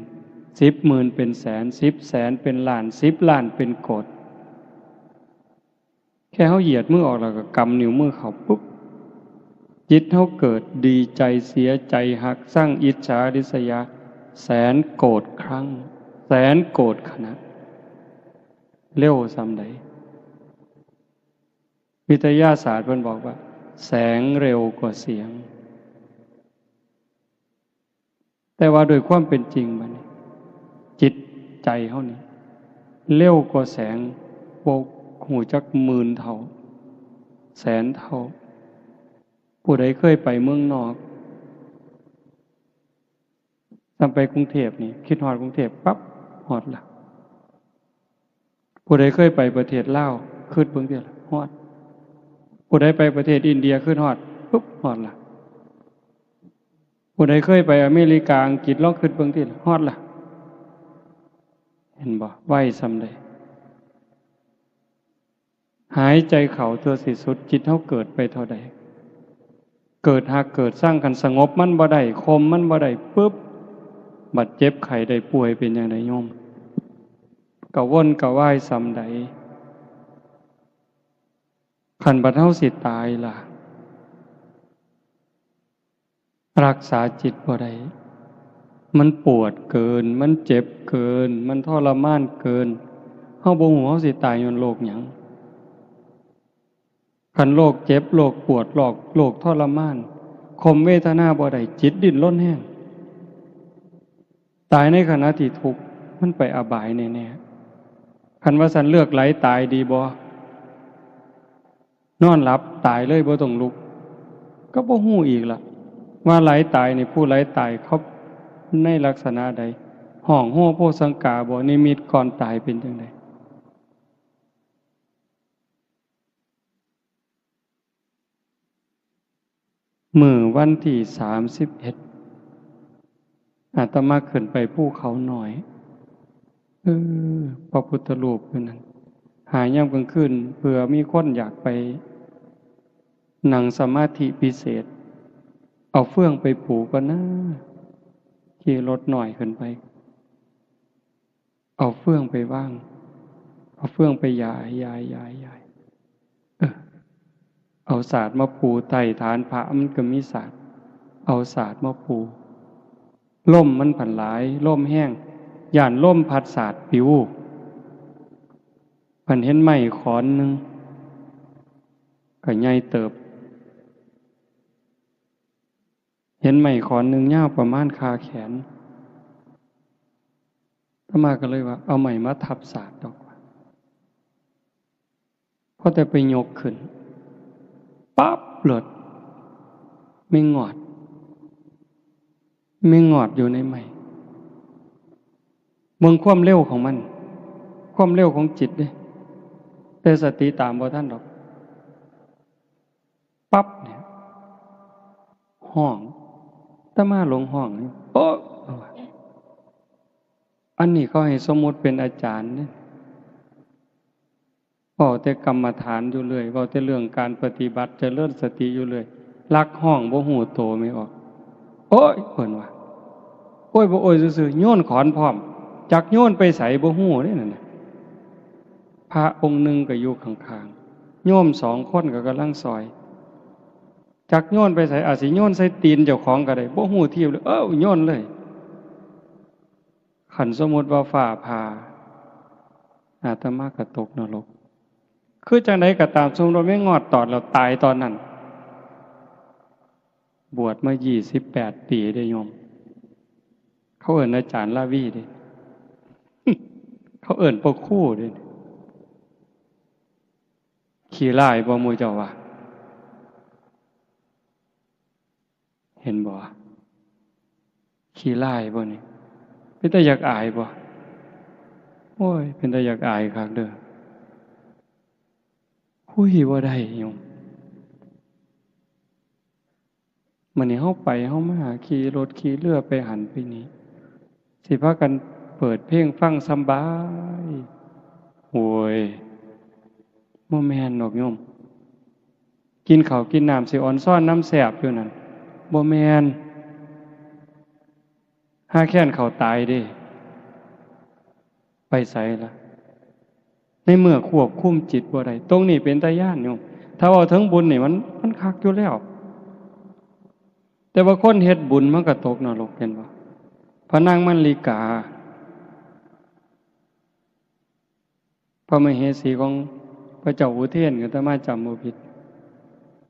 สิบหมื่นเป็นแสน สิบแสนเป็นล้าน สิบล้านเป็นโกฏ แค่เฮาเหยียดมือออกแล้วก็กำนิ้วมือเข้าปุ๊บ จิตเฮาเกิดดีใจเสียใจฮักซังอิจฉาริษยา แสนโกฏครั้ง แสนโกฏขณะ เร็วส่ำใด วิทยาศาสตร์เพิ่นบอกว่า แสงเร็วกว่าเสียง แต่ว่าโดยความเป็นจริงบัดนี้ จิตใจเฮานี่ เร็วกว่าแสง บ่ฮู้จักหมื่นเท่า แสนเท่า ผู้ใดเคยไปเมืองนอก ส่ำไปกรุงเทพนี่ คิดฮอดกรุงเทพปั๊บ ฮอดละ ผู้ใดเคยไปประเทศลาว คิดเบิ่งติล่ะ ฮอด ผู้ใดไปประเทศอินเดีย คิดฮอด ปุ๊บ ฮอดละ ผู้ใดเคยไปอเมริกา อังกฤษ ลองคิดเบิ่งติล่ะ ฮอดละ เห็นบ่ ไวส่ำใด หายใจเข้าเทื่อสิสุด จิตเฮาเกิดไปเท่าใด เกิดฮักเกิดซัง คันสงบมันบ่ได้ ข่มมันบ่ได้ปุ๊บ บัดเจ็บไข้ได้ป่วยเป็นจั่งใดโยม กระวนกระวายส่ำใด คันบัดเฮาสิตายล่ะ รักษาจิตบ่ได้ มันปวดเกิน มันเจ็บเกิน มันทรมานเกิน เฮาบ่ฮู้เฮาสิตายย้อนโรคหยัง คันโรคเจ็บ โรคปวด โรค โรคทรมาน ข่มเวทนาบ่ได้ จิตดิ้นรนแฮง ตายในขณะที่ทุกข์ มันไปอบายแน่ๆ คันว่าซั่นเลือกไหลตายดีบ่ นอนหลับตายเลยบ่ต้องลุก ก็บ่ฮู้อีกล่ะ ว่าไหลตายนี่ ผู้ไหลตายเขาในลักษณะใด ฮ้องโฮโพสังกาบ่ นิมิตก่อนตายเป็นจั่งใด มื้อวันที่สามสิบเอ็ด อาตมาขึ้นไปภูเขาน้อย เออ พระพุทธรูปอยู่นั่น หายามกลางคืน เผื่อมีคนอยากไปนั่งสมาธิพิเศษ เอาเฟืองไปปูก่อนนะ ขี่รถน้อยขึ้นไป เอาเฟืองไปวาง เอาเฟืองไปหยาย หยาย หยาย หยาย เออ เอาสาดมาปูใต้ฐานพระ มันก็มีสาด เอาสาดมาปู ลมมันผันหลาย ลมแฮง ย้านลมพัดสาดปิว ผันเห็นไม้ขอนหนึ่ง ก็ใหญ่เติบ เห็นไม้ขอนหนึ่งยาวประมาณคาแขน อาตมาก็เลยว่า เอาไม้มาทับสาดดอกว่า พอแต่ไปยกขึ้น ปั๊บ โลด แมงงอด แมงงอดอยู่ในไม้ เบิ่งความเร็วของมัน ความเร็วของจิตเด้ แต่สติตามบ่ทันดอก ปั๊บเนี่ย ฮ้อง อาตมาหลงฮ้องนี่ โอ๊ะ อันนี้เขาให้สมมุติเป็นอาจารย์เนี่ย เว้าแต่กรรมฐานอยู่เรื่อย เว้าแต่เรื่องการปฏิบัติเจริญสติอยู่เรื่อย ลักฮ้องบ่ฮู้โตแม่ออก โอ๊ย เพิ่นว่า โอ๊ย บ่โอ๊ยซื่อๆ โยนขอนพร้อม จักโยนไปไสบ่ฮู้เด้นั่นน่ะ พระองค์หนึ่งก็อยู่ข้างๆ โยมสองคนก็กำลังซอย จักโยนไปไส อาจสิโยนใส่ตีนเจ้าของก็ได้ บ่ฮู้ทีเลย เอ้า โยนเลย คันสมมุติว่าฟ้าผ่า อาตมาก็ตกนรก คือจั่งใดก็ตาม สมมุติว่าแมงงอดตอดแล้วตายตอนนั้น บวชมายี่สิบแปดปีเด้โยม เขาเอิ้นอาจารย์ลาวีเด้ เขาเอิ้นพ่อครูเด้ ขี้ร้ายบ่หมู่เจ้าว่า เห็นบ่ ขี้ร้ายบ่นี่ เป็นตาอยากอายบ่ โอ้ย เป็นตาอยากอายคักเด้อ คุยบ่ได้โยม มื้อนี้เฮาไปเฮามา ขี่รถขี่เรือไปหั้นไปนี่ สิพากันเปิดเพลงฟังสำบาย โอ้ย บ่แม่นดอกโยม กินข้าวกินน้ำสิออนซอนนำแซ่บอยู่นั่น บ่แม่น ห่าแค้นข้าวตายเด้ ไปไสล่ะ ในเมื่อควบคุมจิตบ่ได้ ตรงนี้เป็นตาย้านโยม ถ้าเว้าถึงบุญนี่มัน มันคักอยู่แล้ว แต่ว่าคนเฮ็ดบุญมันก็ตกนรก เห็นบ่ พระนางมัลลิกา พระมเหสีของพระเจ้าอุเทน อาตมาจำบ่ผิด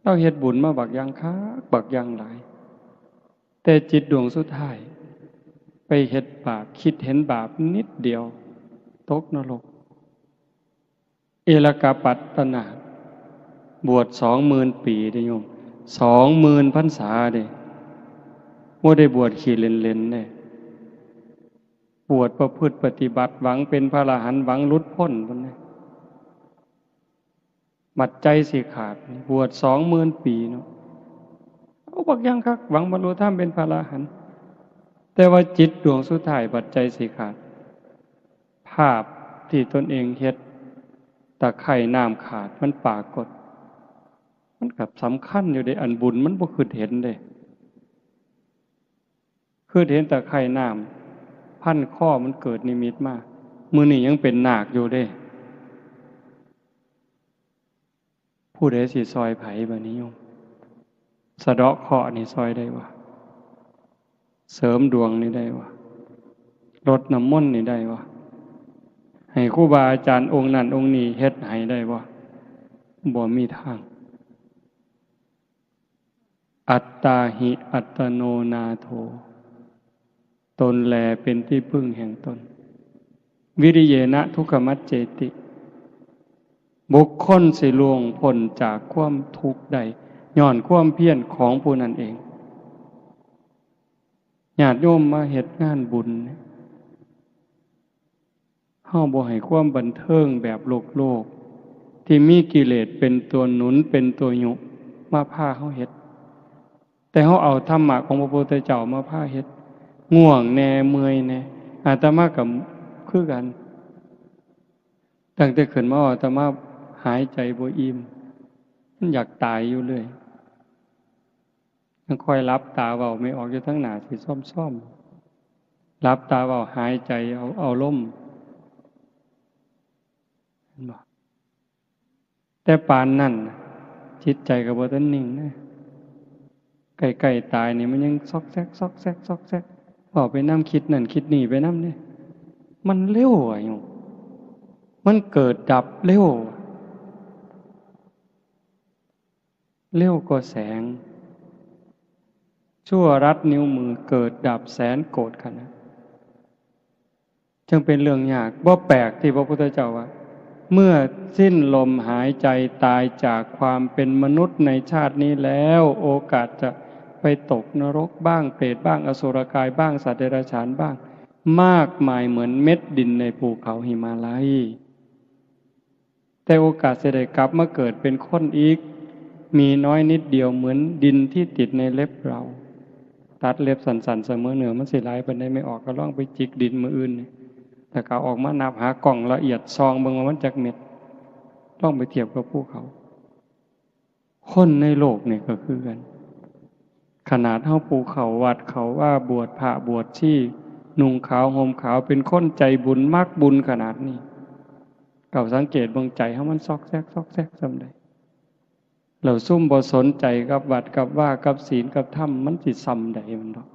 ลาวเฮ็ดบุญมาบักอย่างคัก บักอย่างหลาย แต่จิตดวงสุดท้าย ไปเฮ็ดบาป คิดเห็นบาปนิดเดียว ตกนรก เอลกปัตตนาถ บวชสองหมื่นปีเด้โยม สองหมื่นพรรษาเด้ บ่ได้บวชขี้เล่นๆเด้ บวชประพฤติปฏิบัติ หวังเป็นพระอรหันต์ หวังหลุดพ้นพุ้นเด้ บัดใจสิขาด บวชสองหมื่นปีเนาะ เอาบักอย่างคัก หวังบรรลุธรรมเป็นพระอรหันต์ แต่ว่าจิตดวงสุดท้ายบัดใจสิขาด ภาพที่ตนเองเฮ็ด ตะไคร่น้ำขาดมันปรากฏ มันก็สำคัญอยู่เด้ อันบุญมันบ่คิดเห็นเด้ คิดเห็นตะไคร่น้ำพันคอมันเกิดนิมิตมา มื้อนี้ยังเป็นนาคอยู่เด้ ผู้ใดสิซอยไผบัดนี้โยม สะเดาะเคราะห์นี่ซอยได้บ่ เสริมดวงนี่ได้บ่ รดน้ำมนต์นี่ได้บ่ ให้ครูบาอาจารย์องค์นั้นองค์นี้เฮ็ดให้ได้บ่ บ่มีทาง อัตตาหิอัตโนนาโถ ตนแลเป็นที่พึ่งแห่งตน วิริเยนะทุกขมัจเจติ บุคคลสิล่วงพ้นจากความทุกข์ได้ ย้อนความเพียรของผู้นั้นเอง ญาติโยมมาเฮ็ดงานบุญเนี่ย เฮาบ่ให้ความบันเทิงแบบโลกๆ ที่มีกิเลสเป็นตัวหนุน เป็นตัวยุ มาพาเฮาเฮ็ด แต่เฮาเอาธรรมะของพระพุทธเจ้ามาพาเฮ็ด ง่วงแน่ เมื่อยแน่ อาตมาก็คือกัน ตั้งแต่ขึ้นมาอาตมาหายใจบ่อิ่ม มันอยากตายอยู่เรื่อย ยังค่อยหลับตาเว้าไม่ออกอยู่ทั้งหน้าสิซ่อมๆ หลับตาเว้าหายใจเอา เอาลม เห็นบ่ แต่ปานนั้นน่ะ จิตใจก็บ่ทันนิ่งนะ ใกล้ๆตายนี่มันยังซอกแซก ซอกแซก ซอกแซก เว้าไปนำ คิดนั่นคิดนี่ไปนำเด้ มันเร็วอะโยม มันเกิดดับเร็ว เร็วกว่าแสง ชั่วรัดนิ้วมือเกิดดับแสนโกฏขณะ จึงเป็นเรื่องยาก บ่แปลกที่พระพุทธเจ้าว่า เมื่อสิ้นลมหายใจตายจากความเป็นมนุษย์ในชาตินี้แล้ว โอกาสจะไปตกนรกบ้าง เปรตบ้าง อสุรกายบ้าง สัตว์เดรัจฉานบ้าง มากมายเหมือนเม็ดดินในภูเขาหิมาลัย แต่โอกาสจะได้กลับมาเกิดเป็นคนอีก มีน้อยนิดเดียวเหมือนดินที่ติดในเล็บเรา ตัดเล็บสั้นๆ เสมอเนื้อมันสิหลายปานใด ไม่ออกก็ลองไปจิกดินมื้ออื่นนี่ แล้วก็ออกมานับหากล้องละเอียดส่องเบิ่งว่ามันจักเม็ด ลองไปเทียบกับภูเขา คนในโลกนี่ก็คือกัน ขนาดเฮาผู้เข้าวัดเข้าวา บวชพระบวชชี นุ่งขาวห่มขาว เป็นคนใจบุญมักบุญขนาดนี้ เจ้าสังเกตเบิ่งใจเฮามันซอกแซกซอกแซกส่ำใด แล้วซุมบ่สนใจกับวัดกับวา กับศีลกับธรรม มันสิส่ำใดมันดอก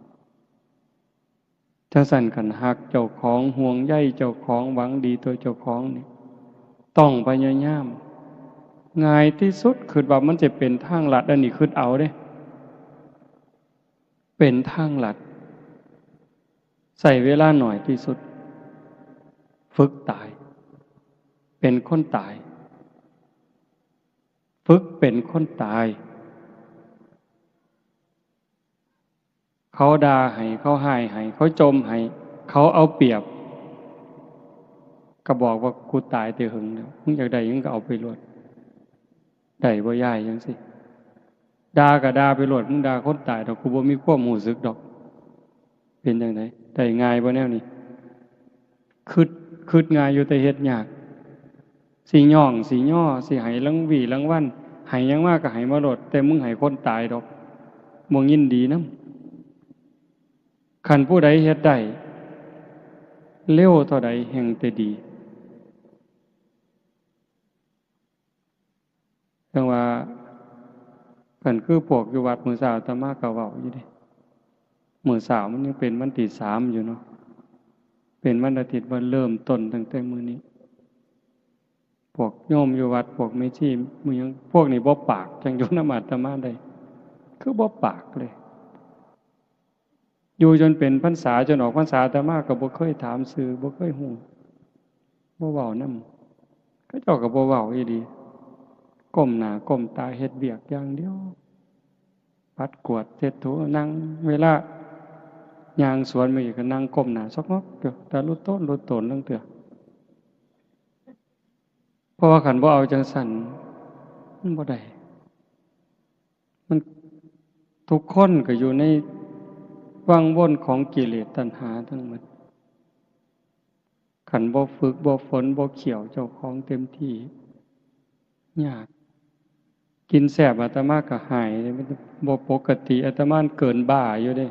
จั่งซั้นคันฮักเจ้าของ ห่วงใยเจ้าของ หวังดีต่อเจ้าของนี่ ต้องพยายาม ง่ายที่สุด คิดว่ามันจะเป็นทางลัด อันนี้คิดเอาเด้ เป็นทางลัด ใช้เวลาน้อยที่สุด ฝึกตาย เป็นคนตาย ฝึกเป็นคนตาย เขาด่าให้ เขาฮ้ายให้ เขาจ่มให้ เขาเอาเปรียบ ก็บอกว่า "กูตายแต่หึงแล้ว มึงอยากได้หยังก็เอาไปโลด" ได้บ่ยาย จั่งซี้ ด่าก็ด่าไปโลด มึงด่าคนตายดอก กูบ่มีความรู้สึกดอก เป็นจั่งใด ได้ง่ายบ่แนวนี้ คิด คิดง่ายอยู่แต่เฮ็ดยาก สิย้อง สิยอ สิให้รางวีรางวัล ให้หยังมาก็ให้มาโลด แต่มึงให้คนตายดอก บ่ยินดีนำ คันผู้ใดเฮ็ดได้ เร็วเท่าใดแฮ่งแต่ดี จั่งว่า คันคือพวกอยู่วัดมื้อเช้าอาตมาก็เว้าอยู่เด้ มื้อเช้ามันยังเป็นวันที่สามอยู่เนาะ เป็นวันอาทิตย์ ว่าเริ่มต้นตั้งแต่มื้อนี้ พวกโยมอยู่วัด พวกแม่ชี หมู่หยัง พวกนี้บ่ปาก จั่งอยู่นำอาตมาได้ คือบ่ปากเลย อยู่จนเป็นพรรษา จนออกพรรษา อาตมาก็บ่เคยถามชื่อ บ่เคยฮู้ บ่เว้านำ เขาเจ้าก็บ่เว้าอีหลี ก้มหน้าก้มตาเฮ็ดเวียกอย่างเดียว ปัดกวาดเช็ดถู นั่ง เวลาย่างสวนมาอีกก็นั่งก้มหน้าซอกงอกอยู่ ตาลุโตนลุโตนลางเทื่อ เพราะว่าคันบ่เอาจั่งซั้น มันบ่ได้ มัน ทุกคนก็อยู่ในวังวนของกิเลสตัณหาทั้งหมด คันบ่ฝึก บ่ฝน บ่เคี่ยวเจ้าของเต็มที่ ยาก กินแซ่บอาตมาก็ฮ้ายเลย มันบ่ปกติ อาตมาเกินบ้าอยู่เด้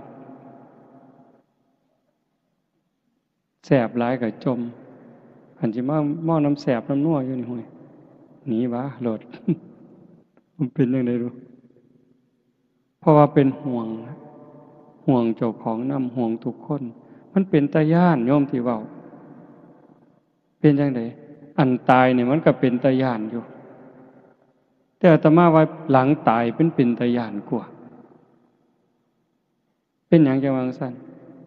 แซ่บหลายก็จ่ม คันสิมาเมานำแซ่บนำนัวอยู่นี่ ห่วย หนีวะโลด มันเป็นจั่งใด๋บุ เพราะว่าเป็นห่วง ห่วงเจ้าของนำ ห่วงทุกคน มันเป็นตาย้าน โยมที่เว้า เป็นจั่งใด๋ อันตายนี่มันก็เป็นตาย้านอยู่ แต่อาตมาว่าหลังตายมันเป็นตาย้านกว่า เป็นหยังจั่งว่าจั่งซั้น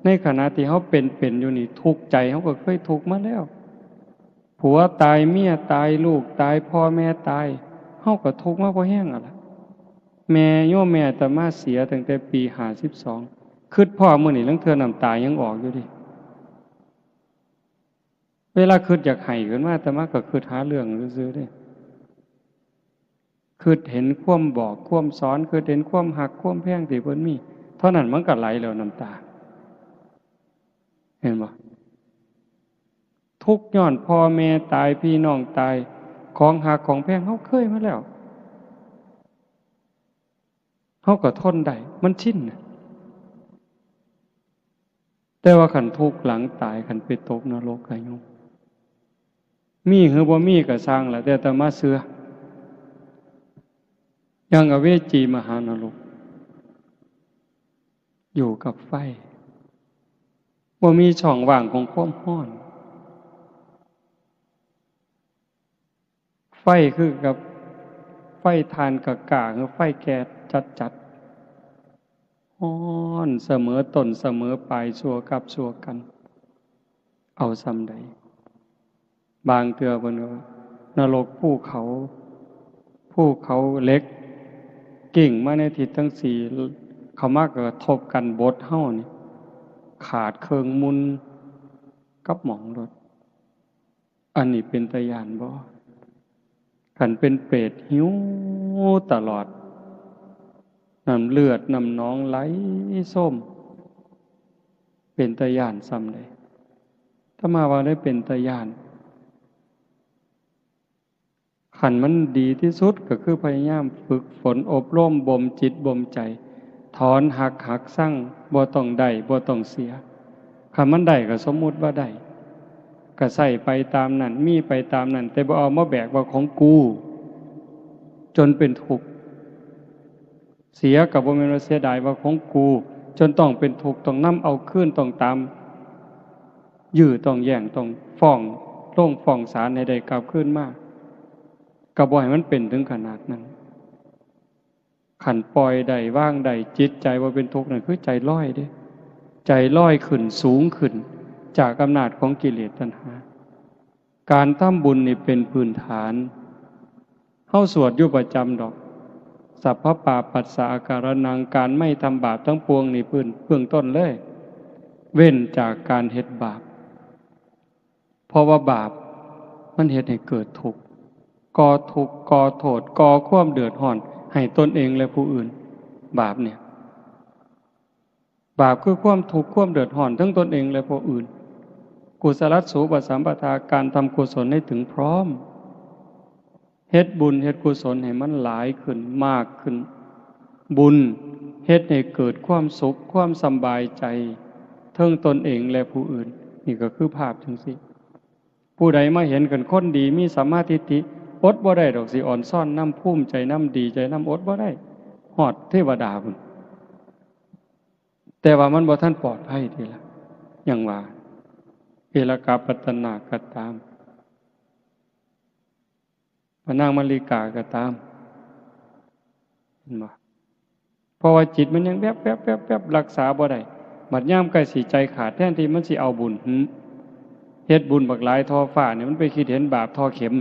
ในขณะที่เฮาเป็นๆ อยู่นี่ ทุกข์ใจเฮาก็เคยทุกข์มาแล้ว ผัวตาย เมียตาย ลูกตาย พ่อแม่ตาย เฮาก็ทุกข์มาพอแฮงแล้วล่ะ แม่ โยมแม่อาตมาเสียตั้งแต่ปีห้าสิบสอง คิดพ้อมื้อนี้ลางเทื่อน้ำตายังออกอยู่เด้ เวลาคิดอยากไห้ขึ้นมา อาตมาก็คิดหาเรื่องซื่อๆ เด้ คิดเห็นความบอกความสอน คิดเห็นความฮักความแพงที่เพิ่นมี เท่านั้นมันก็ไหลแล้วน้ำตา เห็นบ่ ทุกข์ย้อนพ่อแม่ตาย พี่น้องตาย ของฮักของแพงเฮาเคยมาแล้ว เฮาก็ทนได้ มันชินน่ะ แต่ว่าคันทุกข์หลังตาย คันไปตกนรกอะโยม มีหรือบ่มีก็ซ่างล่ะ แต่อาตมาเชื่อ อย่างอเวจีมหานรก อยู่กับไฟ บ่มีช่องว่างของความร้อน ไฟคือกับไฟถ่านกล้าๆ หรือไฟแก๊สจัดๆ ร้อนเสมอต้นเสมอปลาย ชั่วกับชั่วกัน เอาส่ำใด บางเทื่อเพิ่นก็ว่านรกภูเขา ภูเขาเหล็ก กิ่งมาในทิศทั้งสี่ เข้ามาก็กระทบกันบดเฮานี่ ขาดเคิ่งมุนกับหม่องโลด อันนี้เป็นตาย้านบ่ คันเป็นเปรตหิวตลอด น้ำเลือดน้ำหนองไหลโซม เป็นตาย้านส่ำใด๋ อาตมาว่าได้เป็นตาย้าน คันมันดีที่สุดก็คือพยายามฝึกฝนอบรมบ่มจิตบ่มใจ ถอนฮัก หักชัง บ่ต้องได้บ่ต้องเสีย คันมันได้ก็สมมุติว่าได้ ก็ใช้ไปตามนั้น มีไปตามนั้น แต่บ่เอามาแบกว่าของกู จนเป็นทุกข์ เสียก็บ่แม่นว่าเสียดายว่าของกู จนต้องเป็นทุกข์ ต้องนำเอาคืน ต้องตามยื้อ ต้องแย่ง ต้องฟ้อง ลงฟ้องศาลให้ได้กลับคืนมา ก็บ่ให้มันเป็นถึงขนาดนั้น คันปล่อยได้ วางได้ จิตใจบ่เป็นทุกข์นั่นคือใจลอยเด้ ใจลอยขึ้นสูงขึ้น จากอำนาจของกิเลสตัณหา การทำบุญนี่เป็นพื้นฐาน เฮาสวดอยู่ประจำดอก สัพพปาปัสสะอาการนัง การไม่ทำบาปทั้งปวงนี่พื้น เบื้องต้นเลย เว้นจากการเฮ็ดบาป เพราะว่าบาปมันเฮ็ดให้เกิดทุกข์ ก่อทุกข์ ก่อโทษ ก่อความเดือดร้อนให้ตนเองและผู้อื่น บาปเนี่ย บาปคือความทุกข์ความเดือดร้อนทั้งตนเองและผู้อื่น กุศลสูปสัมปทา การทำกุศลให้ถึงพร้อม เฮ็ดบุญเฮ็ดกุศลให้มันหลายขึ้นมากขึ้น บุญเฮ็ดให้เกิดความสุขความสำบายใจเทิงตนเองและผู้อื่น นี่ก็คือภาพจังซี่ ผู้ใดมาเห็นกันคนดีมีสัมมาทิฏฐิ อดบ่ได้ดอกสิอ่อนซ้อนนำ ภูมิใจนำ ดีใจนำ อดบ่ได้ ฮอดเทวดาพุ้น แต่ว่ามันบ่ทันปลอดภัยทีละ อย่างว่า เอลกาปัตตนาก็ตาม พระนางมัลลิกาก็ตาม เห็นบ่ เพราะว่าจิตมันยังแวบๆๆๆ รักษาบ่ได้ บัดยามใกล้สิใจขาด แทนที่มันสิเอาบุญ หึ เฮ็ดบุญบักหลายท่อฟ้าเนี่ย มันไปคิดเห็นบาปท่อเข็ม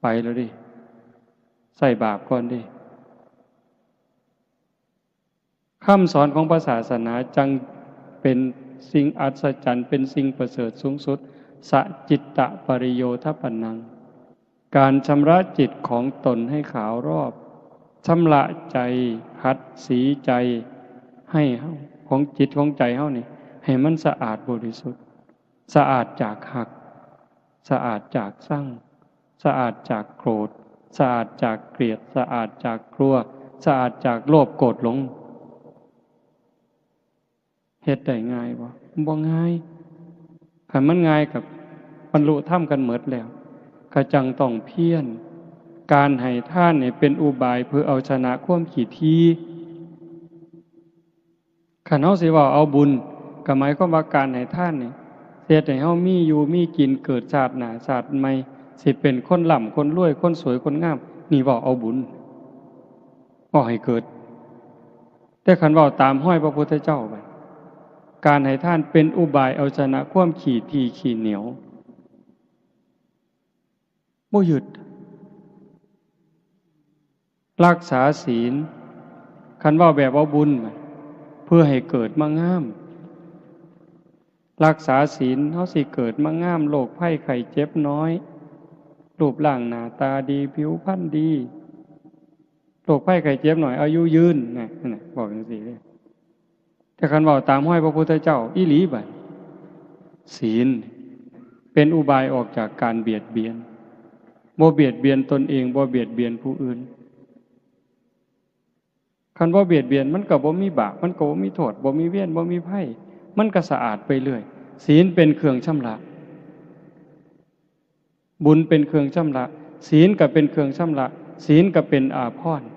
ไปแล้วเด้ ใส่บาปก่อนเด้ คำสอนของพระศาสนาจั่งเป็นสิ่งอัศจรรย์ เป็นสิ่งประเสริฐสูงสุด สะจิตตะปริโยทปนัง การชำระจิตของตนให้ขาวรอบ ชำระใจ ขัดสีใจ ให้เฮา ของจิตของใจเฮานี่ ให้มันสะอาดบริสุทธิ์ สะอาดจากฮัก สะอาดจากซัง สะอาดจากโกรธ สะอาดจากเกลียด สะอาดจากกลัว สะอาดจากโลภโกรธหลง เฮ็ดได้ง่ายบ่ บ่ง่าย คันมันง่ายก็บรรลุธรรมกันหมดแล้ว ก็จั่งต้องเพียร การให้ทานนี่เป็นอุบายเพื่อเอาชนะความขี้ถี่ คันเฮาสิเว้าเอาบุญ ก็หมายความว่าการให้ทานนี่ เฮ็ดให้เฮามีอยู่มีกิน เกิดชาติหน้าชาติใหม่ สิเป็นคนร่ำคนรวย คนสวยคนงาม นี่เว้าเอาบุญ เว้าให้เกิด แต่คันเว้าตามฮอยพระพุทธเจ้าบัด การให้ทานเป็นอุบายเอาชนะความขี้ถี่ขี้เหนียว บ่ยึด รักษาศีล คันเว้าแบบเอาบุญ เพื่อให้เกิดมางาม รักษาศีล เฮาสิเกิดมางาม โรคภัยไข้เจ็บน้อย รูปร่างหน้าตาดี ผิวพรรณดี โรคภัยไข้เจ็บน้อย อายุยืน นะ นั่นน่ะ บอกจั่งซี้เด้ แต่คันเว้าตามฮอยพระพุทธเจ้าอีหลีบัด ศีลเป็นอุบายออกจากการเบียดเบียน บ่เบียดเบียนตนเอง บ่เบียดเบียนผู้อื่น คันบ่เบียดเบียนมันก็บ่มีบาป มันก็บ่มีโทษ บ่มีเวร บ่มีภัย มันก็สะอาดไปเรื่อย ศีลเป็นเครื่องชำระ บุญเป็นเครื่องชำระ ศีลก็เป็นเครื่องชำระ ศีลก็เป็นอาภรณ์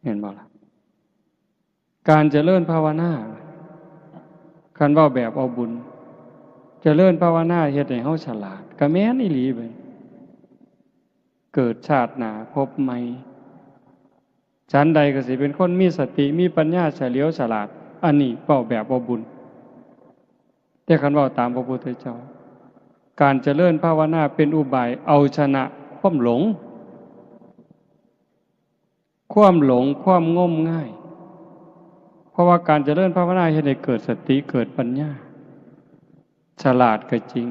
เห็นบ่ล่ะ การเจริญภาวนา คันเว้าแบบเอาบุญ เจริญภาวนาเฮ็ดให้เฮาฉลาด ก็แม่นอีหลีเบิ่ง เกิดชาติหน้าพบใหม่ ฉันใดก็สิเป็นคนมีสติ มีปัญญาเฉลียวฉลาด อันนี้เว้าแบบเอาบุญ แต่คันเว้าตามพระพุทธเจ้า การเจริญภาวนาเป็นอุบายเอาชนะความหลง ความหลง ความงมงาย เพราะว่าการเจริญภาวนาเฮ็ดให้เกิดสติ เกิดปัญญา ฉลาดก็จริง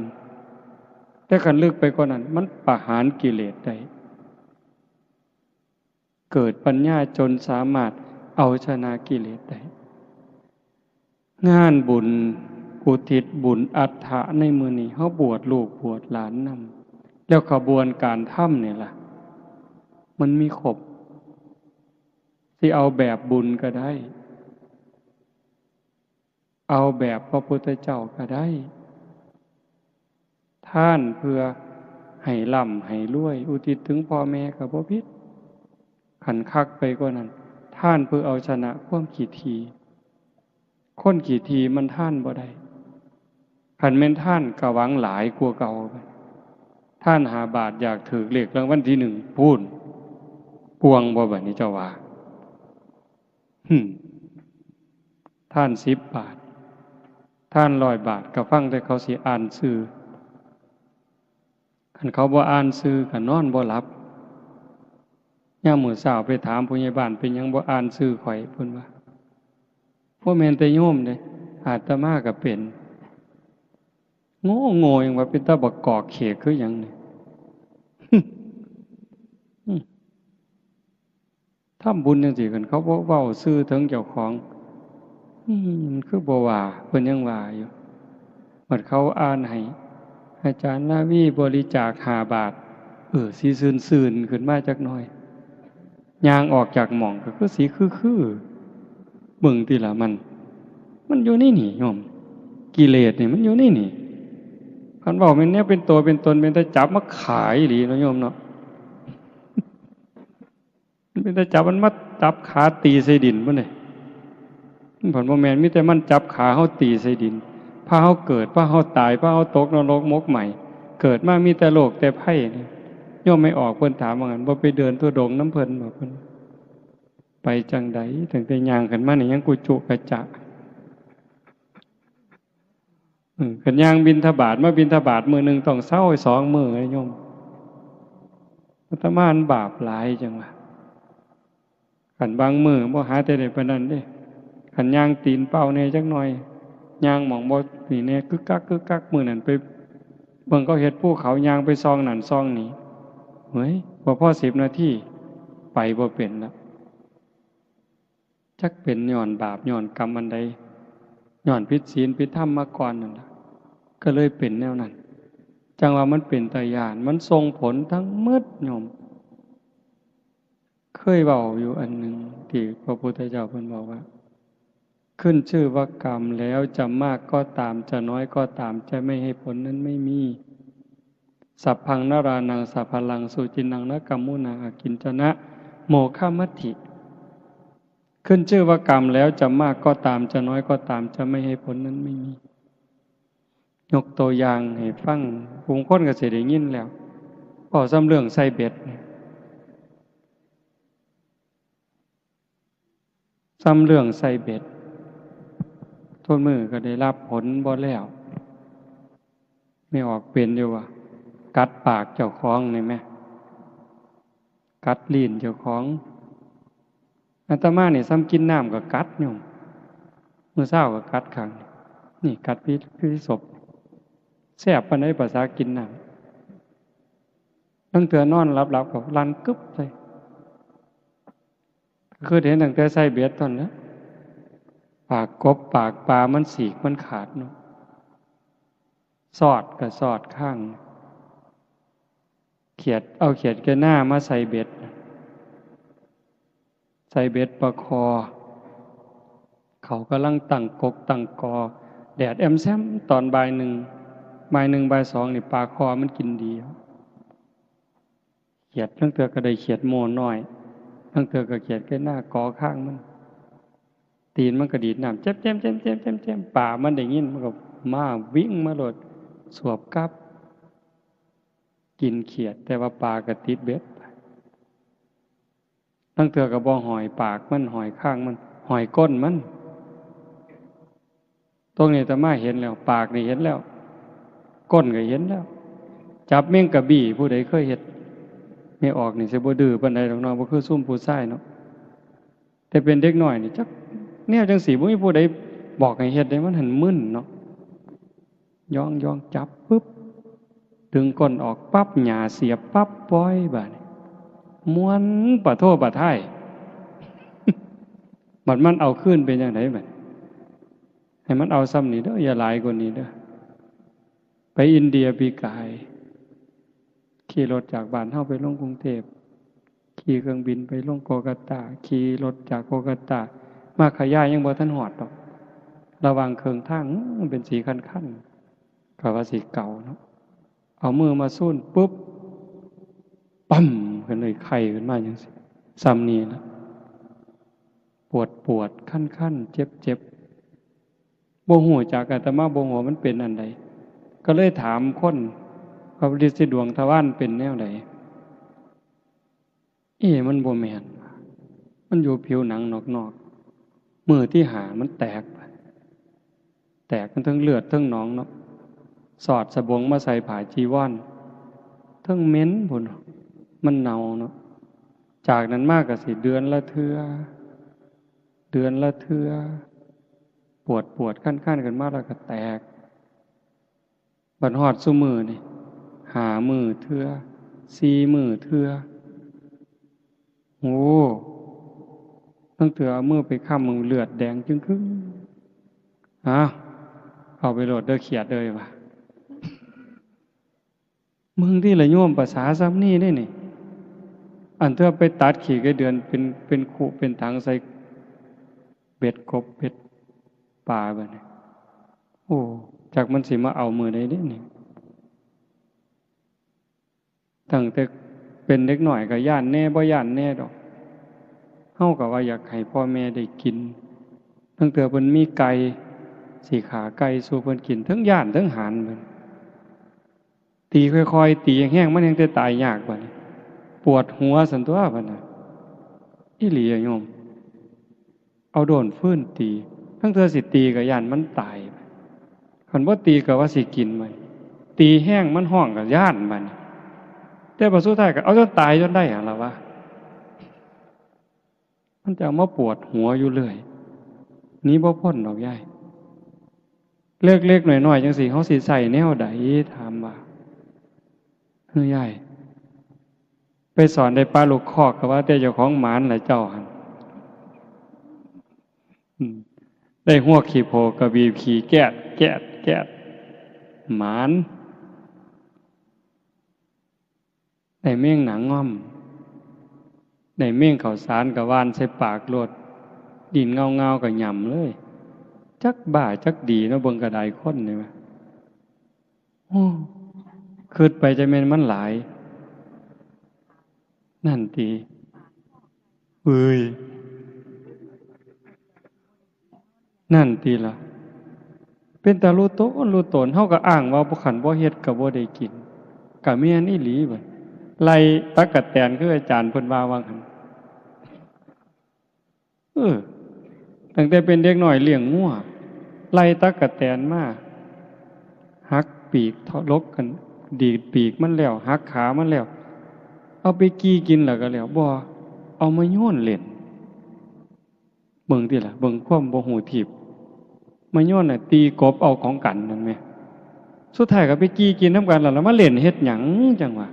แต่คันลึกไปกว่านั้น มันประหารกิเลสได้ เกิดปัญญาจนสามารถเอาชนะกิเลสได้ งานบุญอุทิศบุญอัฐะในมื้อนี้ เฮาบวชลูกบวชหลานนำ แล้วขบวนการทำนี่ล่ะ มันมีครบ สิเอาแบบบุญก็ได้ เอาแบบพระพุทธเจ้าก็ได้ ทานเพื่อให้ร่ำให้รวย อุทิศถึงพ่อแม่ก็บ่ผิด คันคักไปกว่านั้น ทานเพื่อเอาชนะความขี้ถี่ คนขี้ถี่มันทานบ่ได้ คันแม่นทานก็หวังหลายกว่าเก่า ทานห้าบาทอยากถืกเลขรางวัลที่หนึ่งพู้น กวางบ่บัดนี้เจ้าว่า หึ ทานสิบบาท ทานร้อยบาท ก็ฟังแต่เขาสิอ่านชื่อ คันเขาบ่อ่านชื่อก็นอนบ่หลับ ยามมื้อเช้าไปถามผู้ใหญ่บ้าน เป็นหยังบ่อ่านชื่อข้อย เพิ่นว่า บ่แม่นแต่โยมเด้ อาตมาก็เป็น โง่โง่ยังว่าเป็นตาบักกอกเขกคือหยังนี่ ทำบุญจังซี่ คันเขาบ่เว้าชื่อถึงเจ้าของ อืม มันคือบ่ว่า เพิ่นยังว่าอยู่ บัดเขาอ่านให้ อาจารย์ลาวีบริจาคห้าบาท เออ สิซื่นๆ ขึ้นมาจักหน่อย ย่างออกจากหม่องก็คือสิคือๆ เบิ่งติล่ะมัน มันอยู่ในนี่โยม กิเลสนี่มันอยู่ในนี่ คันเว้าแม่นแนวเป็นตัวเป็นตน เป็นตาจับมาขายอีหลีเนาะโยมเนาะ มันเป็นตาจับมันมาจับขาตีใส่ดินพุ้นเด้ มันผัดบ่แม่น มีแต่มันจับขาเฮาตีใส่ดิน พาเฮาเกิด พาเฮาตาย พาเฮาตกนรกหมกไหม้ เกิดมามีแต่โรคแต่ภัยนี่ โยมไม่ออกเพิ่นถามว่างั้น บ่ไปเดินธุดงค์นำเพิ่นบ่ เพิ่น ไปจั่งใด ตั้งแต่ย่างขึ้นมานี่ยังกุจุกะจะ อืม คันย่างบิณฑบาต มาบิณฑบาตมื้อหนึ่งต้องเซาสองมื้อเลยโยม อาตมามันบาปหลายจังวะ คันบางมื้อบ่หาแต่ได้ปานนั้นเด้ คันย่างตีนเปล่าแหน่จักหน่อย ย่างหม่องบ่นี่แหน่ กึกกักกึกกัก มื้อนั้นไปเบิ่งเขาเฮ็ดภูเขา ย่างไปซองนั่นซองนี่ เฮ้ย บ่พอสิบนาที ไปบ่เป็นละ จักเป็นย้อนบาปย้อนกรรมอันใด ย้อนผิดศีลผิดธรรมมาก่อนนั่นล่ะ ก็เลยเป็นแนวนั้น จั่งว่ามันเป็นตาย้าน มันส่งผลทั้งหมดโยม เคยเว้าอยู่อันหนึ่ง ที่พระพุทธเจ้าเพิ่นบอกว่า ขึ้นชื่อว่ากรรมแล้ว จะมากก็ตาม จะน้อยก็ตาม จะไม่ให้ผลนั้นไม่มี สัพพังนรานัง สัพพะลัง สุจินนัง นะกัมมุนา อากิญจนะ โมฆะมัตถิ ขึ้นชื่อว่ากรรมแล้ว จะมากก็ตาม จะน้อยก็ตาม จะไม่ให้ผลนั้นไม่มี ยกตัวอย่างให้ฟัง บางคนก็สิได้ยินแล้ว เว้าส่ำเรื่องใส่เบ็ดนี่ ส่ำเรื่องใส่เบ็ด ทุกมื้อก็ได้รับผลบ่แล้ว แม่ออกเป็นอยู่ว่า กัดปากเจ้าของนี่แหม กัดลิ้นเจ้าของ อาตมานี่ส่ำกินน้ำก็กัดโยม มื้อเช้าก็กัดข้าง นี่กัดพิ พิศพ แซ่บปานใดภาษากินน้ำ ลางเทื่อนอนหลับๆ ก็ลั่นกึบใส่ คือเห็นตั้งแต่ใส่เบ็ดตอนนั้น ปากกบปากปลามันฉีกมันขาดเนาะ สอดก็สอดข้าง เขียด เอาเขียดแกหน้ามาใส่เบ็ด ใส่เบ็ดปลาคอ เขากำลังตั้งกกตั้งกอ แดดแอมแซมตอนบ่ายหนึ่ง บ่ายหนึ่งบ่ายสองนี่ปลาคอมันกินดี เขียดลางเทื่อก็ได้เขียดโม่น้อย ลางเทื่อก็เขียดแกหน้ากอข้างมัน ตีนมันก็ดีดน้ำ แจ่มๆๆๆๆ ปลามันได้ยินมันก็มาวิ่งมาโลด สวบกลับ กินเขียด แต่ว่าปลาก็ติดเบ็ด ลางเทื่อก็บ่ห้อยปากมัน ห้อยข้างมัน ห้อยก้นมัน ตรงนี้อาตมาเห็นแล้ว ปากนี่เห็นแล้ว ก้นก็เห็นแล้ว จับแมงกะบี้ ผู้ใดเคยเฮ็ด แม่ออกนี่สิบ่ดื้อปานใดดอกเนาะ บ่คือซุมผู้ชายเนาะ แต่เป็นเด็กน้อยนี่จักแนวจั่งซี้ บ่มีผู้ใดบอกให้เฮ็ดเด้ มันหั้นมึนเนาะ ย้องๆ จับปึ๊บ ดึงก้นออกปั๊บ หญ้าเสียบปั๊บ ปล่อย บาดนี้ ม่วนปะโท้ปะท้าย บัดมันเอาคืนเป็นจั่งใดบัด ให้มันเอาส่ำนี้เด้อ อย่าหลายกว่านี้เด้อ ไปอินเดียปีกาย ขี่รถจากบ้านเฮาไปลงกรุงเทพฯ ขี่เครื่องบินไปลงโกลกัตตา ขี่รถจากโกลกัตตา มาขยายยังบ่ทันฮอดดอก ระหว่างเครื่องทาง อื้อ มันเป็นสีคันๆ ก็ว่าสิเก่าเนาะ เอามือมาซูนปุ๊บ ปั๊ม ขึ้นเลย ไข้ขึ้นมาจั่งซี้ ส่ำนี้ล่ะ ปวดปวด คันๆ เจ็บๆ บ่ฮู้จัก อาตมาบ่ฮู้ว่ามันเป็นอันใด ก็เลยถามคน ว่าฤทธิ์สีดวงทวารเป็นแนวใด เอ๊ะ มันบ่แม่น มันอยู่ผิวหนังนอก มื้อที่ห้ามันแตก แตกมันทั้งเลือดทั้งหนองเนาะ สอดสบงมาใส่ผ้าจีวร ทั้งเหม็นพุ้น มันเน่าเนาะ จากนั้นมาก็สิเดือนละเทื่อ เดือนละเทื่อ ปวดปวดคันคันขึ้นมาแล้วก็แตก บัดฮอดซุมื้อนี่ ห้ามื้อเทื่อ สี่มื้อเทื่อ โอ้ ตั้งแต่เอามือไปค้ำมันเลือดแดงจึงครึ่ง อ้าว เอาไปโลดเด้อเขียดเอ้ยว่ะ มึงที่ละโยม ภาษาซ้ำนี่ได้นี่ อันเธอไปตัดขี้ไก่เดือนเป็น เป็นคุเป็นถังใส่เบ็ดกบเบ็ดปลาบัดนี้ โอ้ จักมันสิมาเอามื้อใดเด้นี่ ตั้งแต่เป็นเด็กน้อยก็ย้านแหน่บ่ย้านแหน่ดอก เฮาก็ว่าอยากให้พ่อแม่ได้กิน ตั้งแต่เพิ่นมีไก่ สิฆ่าไก่สู่เพิ่นกิน ทั้งย้านทั้งหานเพิ่น ตีค่อยๆ ตีแฮงๆ มันแฮงแต่ตายยากบัดนี้ ปวดหัวซั่นตั๊วบัดน่ะ อีหลีอะโยม เอาด้นฟืนตี ทั้งเทื่อสิตีก็ย้านมันตาย คันบ่ตีก็ว่าสิกินมัน ตีแฮงมันฮ้องก็ย้านมัน แต่บัดสุดท้ายก็เอาจนตายจนได้หั่นล่ะวะ มันจะเอามาปวดหัวอยู่เรื่อย หนีบ่พ้นดอกยาย เล็กๆ น้อยๆ จังซี้ เฮาสิใช้แนวใด ถามว่า เฮ้ยยาย ไปสอนได้ปลาลูกคอกก็ว่าแต่เจ้าของหมานล่ะเจ้าหั่น อืม ได้ฮวกขี้โพกก็บีบขี้แก๊ด แก๊ด แก๊ด หมาน ได้แมงหนางง่อม ได้แมงข้าวสารก็หว่านใส่ปากโลด ดิ้นเงาๆ ก็หย่ำเลย จักบ้าจักดีเนาะ เบิ่งกระไดคนนี่วะ โอ้ คิดไปจะแม่นมันหลาย นั่นติ เอ้ย นั่นติล่ะ เป็นตารู้ตนรู้ตน เฮาก็อ้างว่าบ่ คันบ่เฮ็ดก็บ่ได้กิน ก็แม่นอีหลีบัด ไล่ตั๊กแตนคืออาจารย์เพิ่นว่าว่าหั่น เออ ตั้งแต่เป็นเด็กน้อยเลี้ยงงัว ไล่ตั๊กแตนมา หักปีก ทะลกกัน ดีดปีกมันแล้ว หักขามันแล้ว เอาไปกี่กินแล้วก็แล้ว บ่ เอามาโยนเล่น เบิ่งติล่ะ เบิ่งความบ่ฮู้ทีบ มาโยนน่ะ ตีกบเอาของกันนั่นแหม สุดท้ายก็ไปกี่กินนำกันแล้ว แล้วมาเล่นเฮ็ดหยังจั่งวะ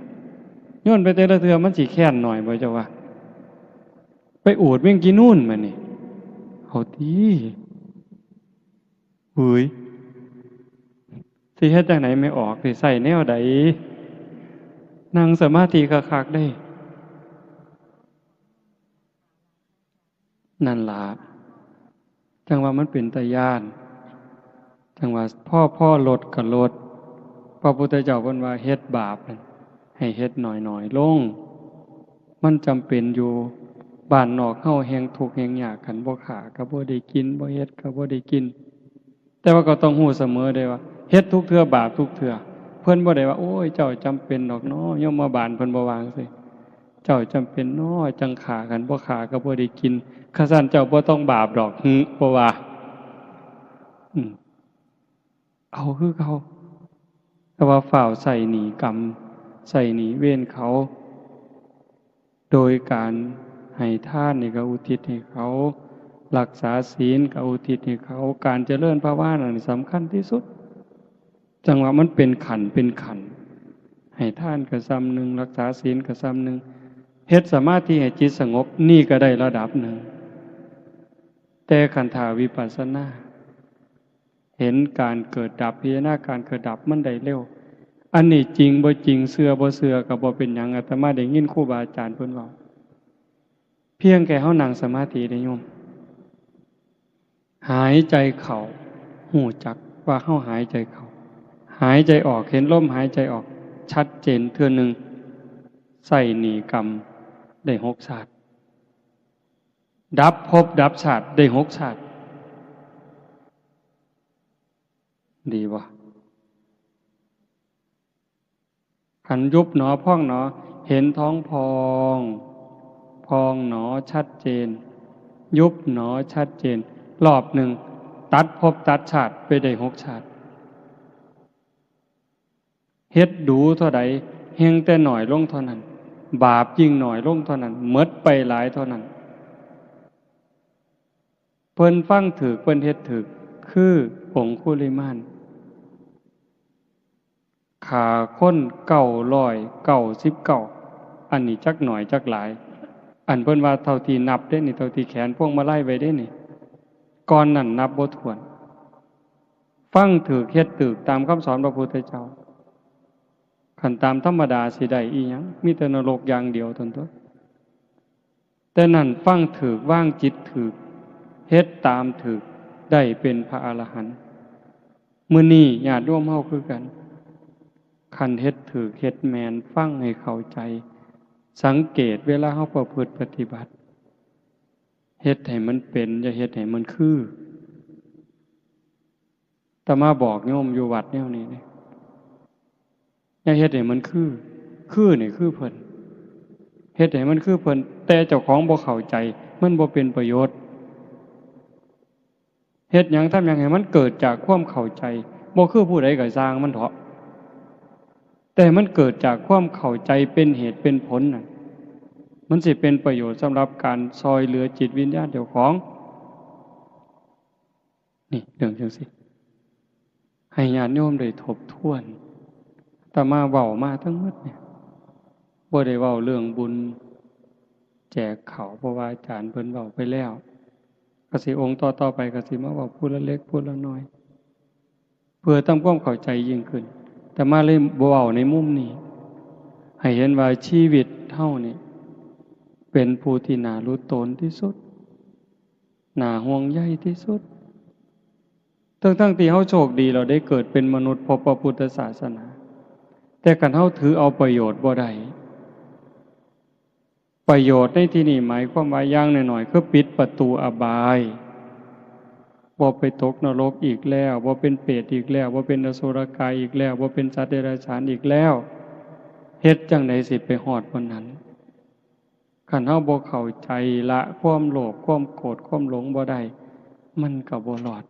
โยนไปแต่ละเทื่อมันสิแค้นหน่อยบ่เจ้าว่า ไปอูดแมงกีนูนมานี่ เอาติ เฮ้ย สิเฮ็ดจั่งใด๋ไม่ออก สิใช้แนวใด๋ นั่งสมาธิคักๆ เด้ นั่นล่ะ จั่งว่ามันเป็นตาย้าน จั่งว่าพอ พอลดก็ลด พระพุทธเจ้าเพิ่นว่าเฮ็ดบาปนั่นให้เฮ็ดน้อยๆ ลง มันจำเป็นอยู่ บ้านนอกเฮาแฮ่งทุกข์แฮ่งยาก คันบ่ฆ่าก็บ่ได้กิน บ่เฮ็ดก็บ่ได้กิน แต่ว่าก็ต้องฮู้เสมอเด้ว่า เฮ็ดทุกเทื่อบาปทุกเทื่อ เพิ่นบ่ได้ว่า โอ้ย เจ้าจำเป็นดอกเนาะ ยมบาลเพิ่นบ่ว่าจั่งซี้ เจ้าจำเป็นเนาะ จั่งฆ่า คันบ่ฆ่าก็บ่ได้กิน คันซั้นเจ้าบ่ต้องบาปดอก หึ บ่ว่า อืม เอาคือเก่า แต่ว่าฟ้าวใช้หนี้กรรม ใช้หนี้เวรเขา โดยการให้ทานนี่ก็อุทิศให้เขา รักษาศีลก็อุทิศให้เขา การเจริญภาวนานี่สำคัญที่สุด จั่งว่ามันเป็นขั้นเป็นขั้น ให้ทานก็ส่ำหนึ่ง รักษาศีลก็ส่ำหนึ่ง เฮ็ดสมาธิให้จิตสงบ นี่ก็ได้ระดับหนึ่ง แต่คันถ้าวิปัสสนา เห็นการเกิดดับ พิจารณาการเกิดดับมันได้เร็ว อันนี้จริงบ่จริง เชื่อบ่เชื่อก็บ่เป็นหยัง อาตมาได้ยินครูบาอาจารย์เพิ่นเว้า เพียงแค่เฮานั่งสมาธิเด้โยม หายใจเข้า ฮู้จักว่าเฮาหายใจเข้า หายใจออก เห็นลมหายใจออก ชัดเจนเทื่อหนึ่ง ใช้หนี้กรรมได้หกชาติ ดับภพดับชาติได้หกชาติ ดีบ่ คันยุบหนอพองหนอ เห็นท้องพอง พองหนอชัดเจน ยุบหนอชัดเจน รอบหนึ่ง ตัดภพตัดชาติไปได้หกชาติ เฮ็ดดูเท่าใด แฮ่งแต่น้อยลงเท่านั้น บาปยิ่งน้อยลงเท่านั้น หมดไปหลายเท่านั้น เพิ่นฟังถูก เพิ่นเฮ็ดถูก คือองคุลิมาน ฆ่าคนเก้าร้อยเก้าสิบเก้า อันนี้จักน้อยจักหลาย อันเพิ่นว่าเท่าที่นับเด้นี่ เท่าที่แขวนพวงมาลัยไว้เด้นี่ ก่อนนั้นนับบ่ถ้วน ฟังถูก เฮ็ดถูกตามคำสอนพระพุทธเจ้า คันตามธรรมดาสิได้อีหยัง มีแต่นรกอย่างเดียวเท่านั้นตั๊ว แต่นั้นฟังถูก วางจิตถูก เฮ็ดตามถูก ได้เป็นพระอรหันต์ มื้อนี้ญาติโยมเฮาคือกัน คันเฮ็ดถูก เฮ็ดแม่น ฟังให้เข้าใจ สังเกตเวลาเฮาประพฤติปฏิบัติ เฮ็ดให้มันเป็น อย่าเฮ็ดให้มันคือ อาตมาบอกโยมอยู่วัดแนวนี้เด้ อย่าเฮ็ดให้มันคือ คือนี่คือเพิ่น เฮ็ดให้มันคือเพิ่น แต่เจ้าของบ่เข้าใจ มันบ่เป็นประโยชน์ เฮ็ดหยังทำหยังให้มันเกิดจากความเข้าใจ บ่คือผู้ใดก็ซ่างมันเถาะ แต่มันเกิดจากความเข้าใจเป็นเหตุเป็นผลน่ะ มันสิเป็นประโยชน์สำหรับการซ่อยเหลือจิตวิญญาณเจ้าของ นี่เรื่องจั่งซี้ ให้ญาติโยมได้ทบทวน อาตมาเว้ามาทั้งหมดเนี่ย บ่ได้เว้าเรื่องบุญแจกข้าว เพราะว่าอาจารย์เพิ่นเว้าไปแล้ว ก็สิองค์ต่อๆไปก็สิมาเว้าผู้ละเล็กผู้ละน้อย เพื่อทำความเข้าใจยิ่งขึ้น อาตมาเลยเว้าในมุมนี้ ให้เห็นว่าชีวิตเฮานี่เป็นผู้ที่น่าหลุดโตนที่สุด น่าห่วงใยที่สุด ทั้งๆที่เฮาโชคดี เราได้เกิดเป็นมนุษย์พบพระพุทธศาสนา แต่คันเฮาถือเอาประโยชน์บ่ได้ ประโยชน์ในที่นี้หมายความว่าอย่างน้อยๆ คือปิดประตูอบาย บ่ไปตกนรกอีกแล้ว บ่เป็นเปรตอีกแล้ว บ่เป็นอสุรกายอีกแล้ว บ่เป็นสัตว์เดรัจฉานอีกแล้ว เฮ็ดจั่งใดสิไปฮอดวันนั้น คันเฮาบ่เข้าใจละความโลภ ความโกรธ ความหลงบ่ได้ มันก็บ่รอด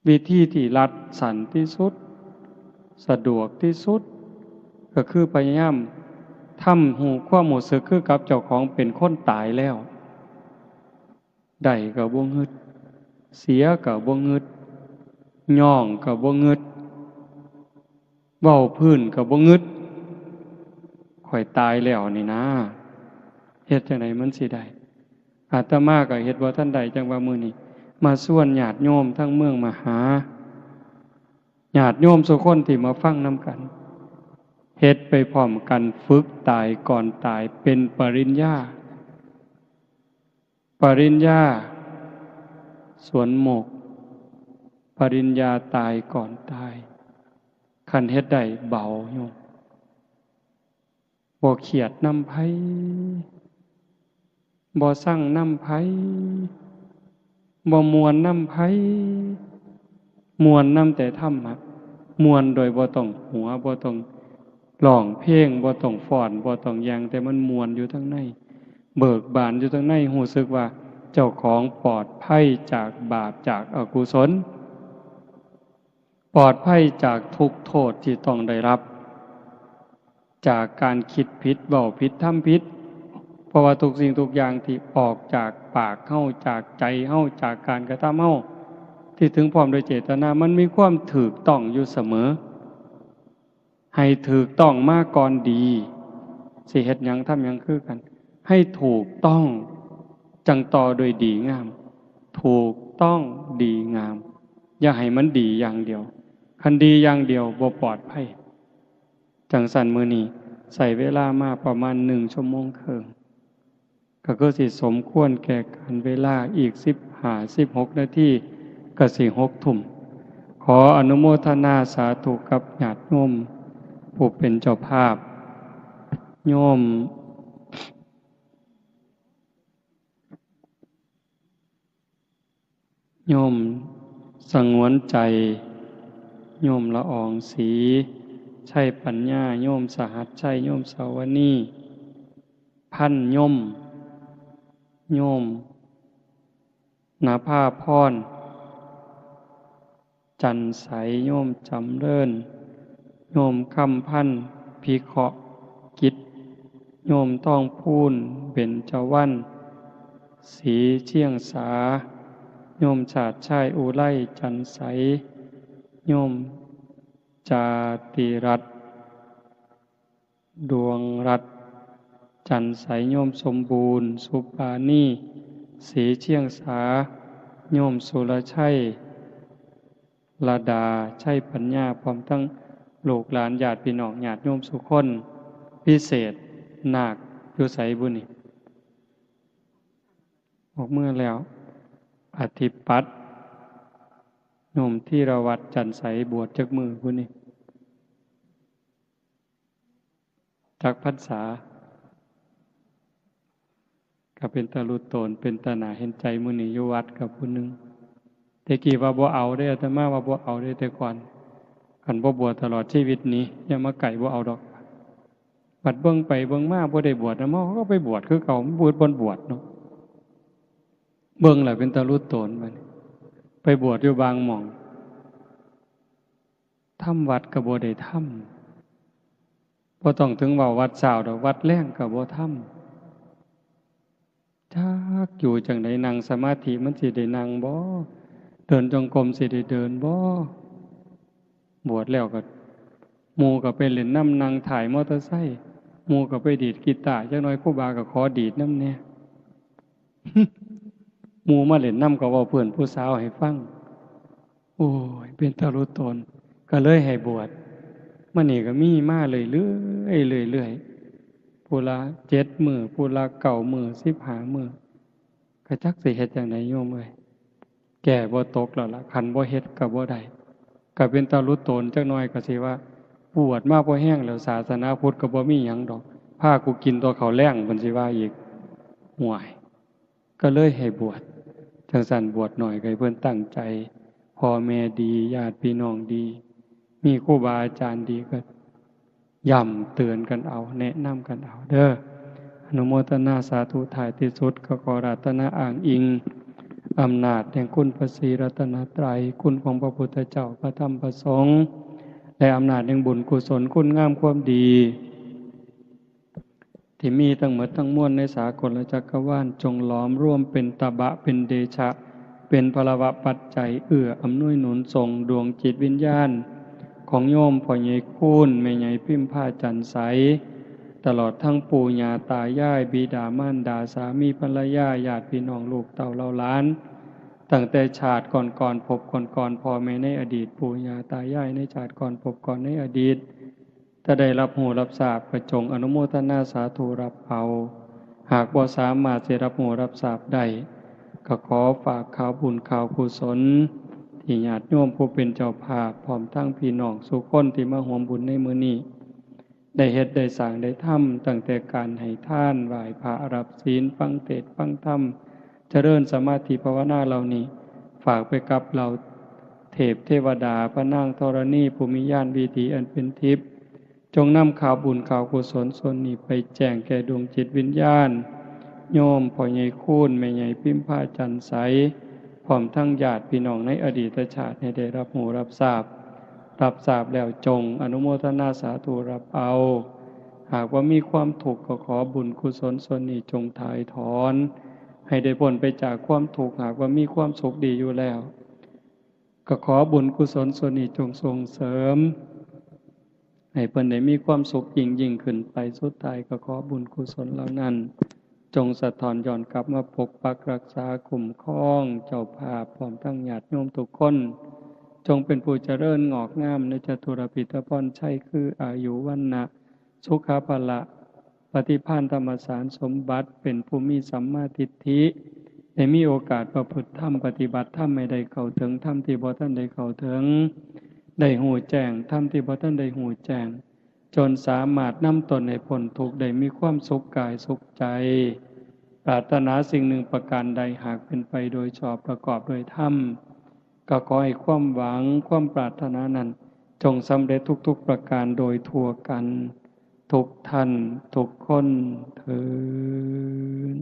วิธีที่รัดสั้นที่สุด สะดวกที่สุด ก็คือพยายามทำฮู้ความรู้สึกคือกับเจ้าของเป็นคนตายแล้ว ได้ก็บ่งึด เสียก็บ่งึด ย้องก็บ่งึด เว้าพื้นก็บ่งึด ข้อยตายแล้วนี่นะ เฮ็ดจั่งใดมันสิได้ อาตมาก็เฮ็ดบ่ทันได้ จั่งว่ามื้อนี้มาชวนญาติโยมทั้งเมืองมหา ญาติโยมซุคนที่มาฟังนำกัน เฮ็ดไปพร้อมกัน ฝึกตายก่อนตาย เป็นปริญญา ปริญญาสวนโมกข์ ปริญญาตายก่อนตาย คันเฮ็ดได้เบาโยม บ่เครียดนำไผ บ่ซังนำไผ บ่ม่วนนำไผ ม่วนนำแต่ธรรมะ ม่วนโดยบ่ต้องหัว บ่ต้องร้องเพลง บ่ต้องฟ้อน บ่ต้องหยัง แต่มันม่วนอยู่ทางใน เบิกบานอยู่ทางใน รู้สึกว่าเจ้าของปลอดภัยจากบาป จากอกุศล ปลอดภัยจากทุกข์โทษที่ต้องได้รับ จากการคิดผิด เว้าผิด ทำผิด เพราะว่าทุกสิ่งทุกอย่างที่ออกจากปากเฮา จากใจเฮา จากการกระทำเฮา ที่ถึงพร้อมโดยเจตนา มันมีความถูกต้องอยู่เสมอ ให้ถูกต้องมาก่อนดี สิเฮ็ดหยังทำหยังคือกัน ให้ถูกต้อง จั่งต่อด้วยดีงาม ถูกต้องดีงาม อย่าให้มันดีอย่างเดียว คันดีอย่างเดียวบ่ปลอดภัย จั่งซั้นมื้อนี้ใช้เวลามาประมาณหนึ่งชั่วโมงครึ่ง ก็คือสิสมควรแก่กาลเวลา อีกสิบห้า สิบหกนาทีก็สิหกทุ่ม ขออนุโมทนาสาธุกับญาติโยมผู้เป็นเจ้าภาพ โยม โยมสงวนใจ โยมละอองศรี ชัยปัญญา โยมสหัสชัย โยมสาวนี พันยม โยม นภาพร จันทร์ใส โยมจำเริญ โยมคำพันธ์ พิเคราะห์กิจ โยมทองพูน เบญจวรรณ ศรีเชียงสา โยมชาติชาย อุไร จันทร์ใส โยมจาติรัตน์ ดวงรัตน์ จันทร์ใส โยมสมบูรณ์ สุปาณี ศรีเชียงสา โยมสุรชัย ระดา ชัยปัญญา พร้อมทั้งลูกหลานญาติพี่น้องญาติโยมสุคน พิเศษ นาคอยู่ไสบุนี่ ออกเมือแล้ว อธิปัตย์ โยมธีรวัตร จันทร์ใส บวชจักมื้อบุนี่ จักพรรษา ก็เป็นตาลุโตน เป็นตาหนาเห็นใจ มื้อนี้อยู่วัดกับผู้หนึ่ง แต่กี้ว่าบ่เอาเด้ อาตมาว่าบ่เอาเด้ แต่ก่อน คันบ่บวชตลอดชีวิตนี้ อย่ามาใกล้ บ่เอาดอก บัดเบิ่งไปเบิ่งมาบ่ได้บวชนะ หมอเขาก็ไปบวชคือเก่า มันบ่บวช บ่บวชเนาะ เบิ่งแล้วเป็นตาลุโตนบัดนี้ ไปบวชอยู่บางหม่อง ทำวัดก็บ่ได้ทำ บ่ต้องถึงเว้าวัดเช้าดอก วัดแลงก็บ่ทำ จักอยู่จั่งใด นั่งสมาธิมันสิได้นั่งบ่ เดินจงกรมสิได้เดินบ่ บวชแล้วก็ หมู่ก็ไปเล่นนำ นั่งท้ายมอเตอร์ไซค์ หมู่ก็ไปดีดกีตาร์ จักหน่อยครูบาก็ขอดีดนำแหน่ หมู่มาเล่นนำก็เว้าเพื่อนผู้สาวให้ฟัง โอ้ย เป็นตาลุโตน ก็เลยให้บวช มานี่ก็มีมาเรื่อยๆ เรื่อยๆ ผู้ละเจ็ดมื้อ ผู้ละเก้ามื้อ สิบห้ามื้อ ก็จักสิเฮ็ดจั่งใดโยมเอ้ย แก้บ่ตกแล้วล่ะ คันบ่เฮ็ดก็บ่ได้ ก็เป็นตาลุโตนจักหน่อยก็สิว่า บวชมาพอแฮงแล้ว ศาสนาพุทธก็บ่มีหยังดอก พากูกินแต่ข้าวแลง เพิ่นสิว่าอีก ห่วย ก็เลยให้บวช จั่งซั้นบวชหน่อยก็ให้เพิ่นตั้งใจ พ่อแม่ดี ญาติพี่น้องดี มีครูบาอาจารย์ดีก็ย้ำเตือนกันเอา แนะนำกันเอาเด้อ อนุโมทนาสาธุ ท้ายที่สุดก็ขออาราธนาอ้างอิง อำนาจแห่งคุณพระศรีรัตนตรัย คุณของพระพุทธเจ้า พระธรรม พระสงฆ์ และอำนาจแห่งบุญกุศล คุณงามความดี ที่มีทั้งหมดทั้งมวลในสากลจักรวาล จงหลอมรวมเป็นตบะ เป็นเดชะ เป็นพลวปัจจัย เอื้ออำนวยหนุนส่งดวงจิตวิญญาณ ของโยมพ่อใหญ่คูณ แม่ใหญ่พิมพา จันทร์ใส ตลอดทั้งปู่ย่าตายาย บิดามารดา สามีภรรยา ญาติพี่น้อง ลูกเต้าเหล่าหลาน ตั้งแต่ชาติก่อนๆ ภพก่อนๆ พ่อแม่ในอดีต ปู่ย่าตายายในชาติก่อน ภพก่อนในอดีต ถ้าได้รับรู้รับทราบก็จงอนุโมทนาสาธุรับเอา หากบ่สามารถสิรับรู้รับทราบได้ ก็ขอฝากข่าวบุญข่าวกุศล ที่ญาติโยมผู้เป็นเจ้าภาพ พร้อมทั้งพี่น้องสู่คนที่มาร่วมบุญในมื้อนี้ ได้เฮ็ดได้สร้างได้ทำ ตั้งแต่การให้ทาน ไหว้พระ รับศีล ฟังเทศน์ฟังธรรม เจริญสมาธิภาวนาเหล่านี้ ฝากไปกับเหล่าเทพเทวดา พระนางธรณี ผู้มีญาณวิถีอันเป็นทิพย์ จงนำข่าวบุญข่าวกุศลส่วนนี้ไปแจ้งแก่ดวงจิตวิญญาณ โยมพ่อใหญ่คูณ แม่ใหญ่พิมพา จันทร์ใส พร้อมทั้งญาติพี่น้องในอดีตชาติให้ได้รับรู้รับทราบ รับทราบแล้วจงอนุโมทนาสาธุรับเอา หากว่ามีความทุกข์ก็ขอบุญกุศลส่วนนี้จงถ่ายถอน ให้ได้พ้นไปจากความทุกข์ หากว่ามีความสุขดีอยู่แล้ว ก็ขอบุญกุศลส่วนนี้จงส่งเสริม ให้เพิ่นได้มีความสุขยิ่งยิ่งขึ้นไป สุดท้ายก็ขอบุญกุศลเหล่านั้น จงสะท้อนย้อนกลับมาปกปักรักษาคุ้มครองเจ้าภาพ พร้อมทั้งญาติโยมทุกคน จงเป็นผู้เจริญงอกงามในจตุรพิธพรชัย คืออายุ วรรณะ สุขะ พละ ปฏิภาณ ธรรมสารสมบัติ เป็นผู้มีสัมมาทิฏฐิ ได้มีโอกาสประพฤติธรรม ปฏิบัติธรรม ให้ได้เข้าถึงธรรมที่บ่ทันได้เข้าถึง ได้ฮู้แจ้งธรรมที่บ่ทันได้ฮู้แจ้ง จนสามารถนำตนให้พ้นทุกข์ ได้มีความสุขกายสุขใจ ปรารถนาสิ่งหนึ่งประการใด หากเป็นไปโดยชอบประกอบโดยธรรม ก็ขอให้ความหวังความปรารถนานั้น จงสำเร็จทุกๆประการโดยทั่วกัน ทุกท่านทุกคนเทอญ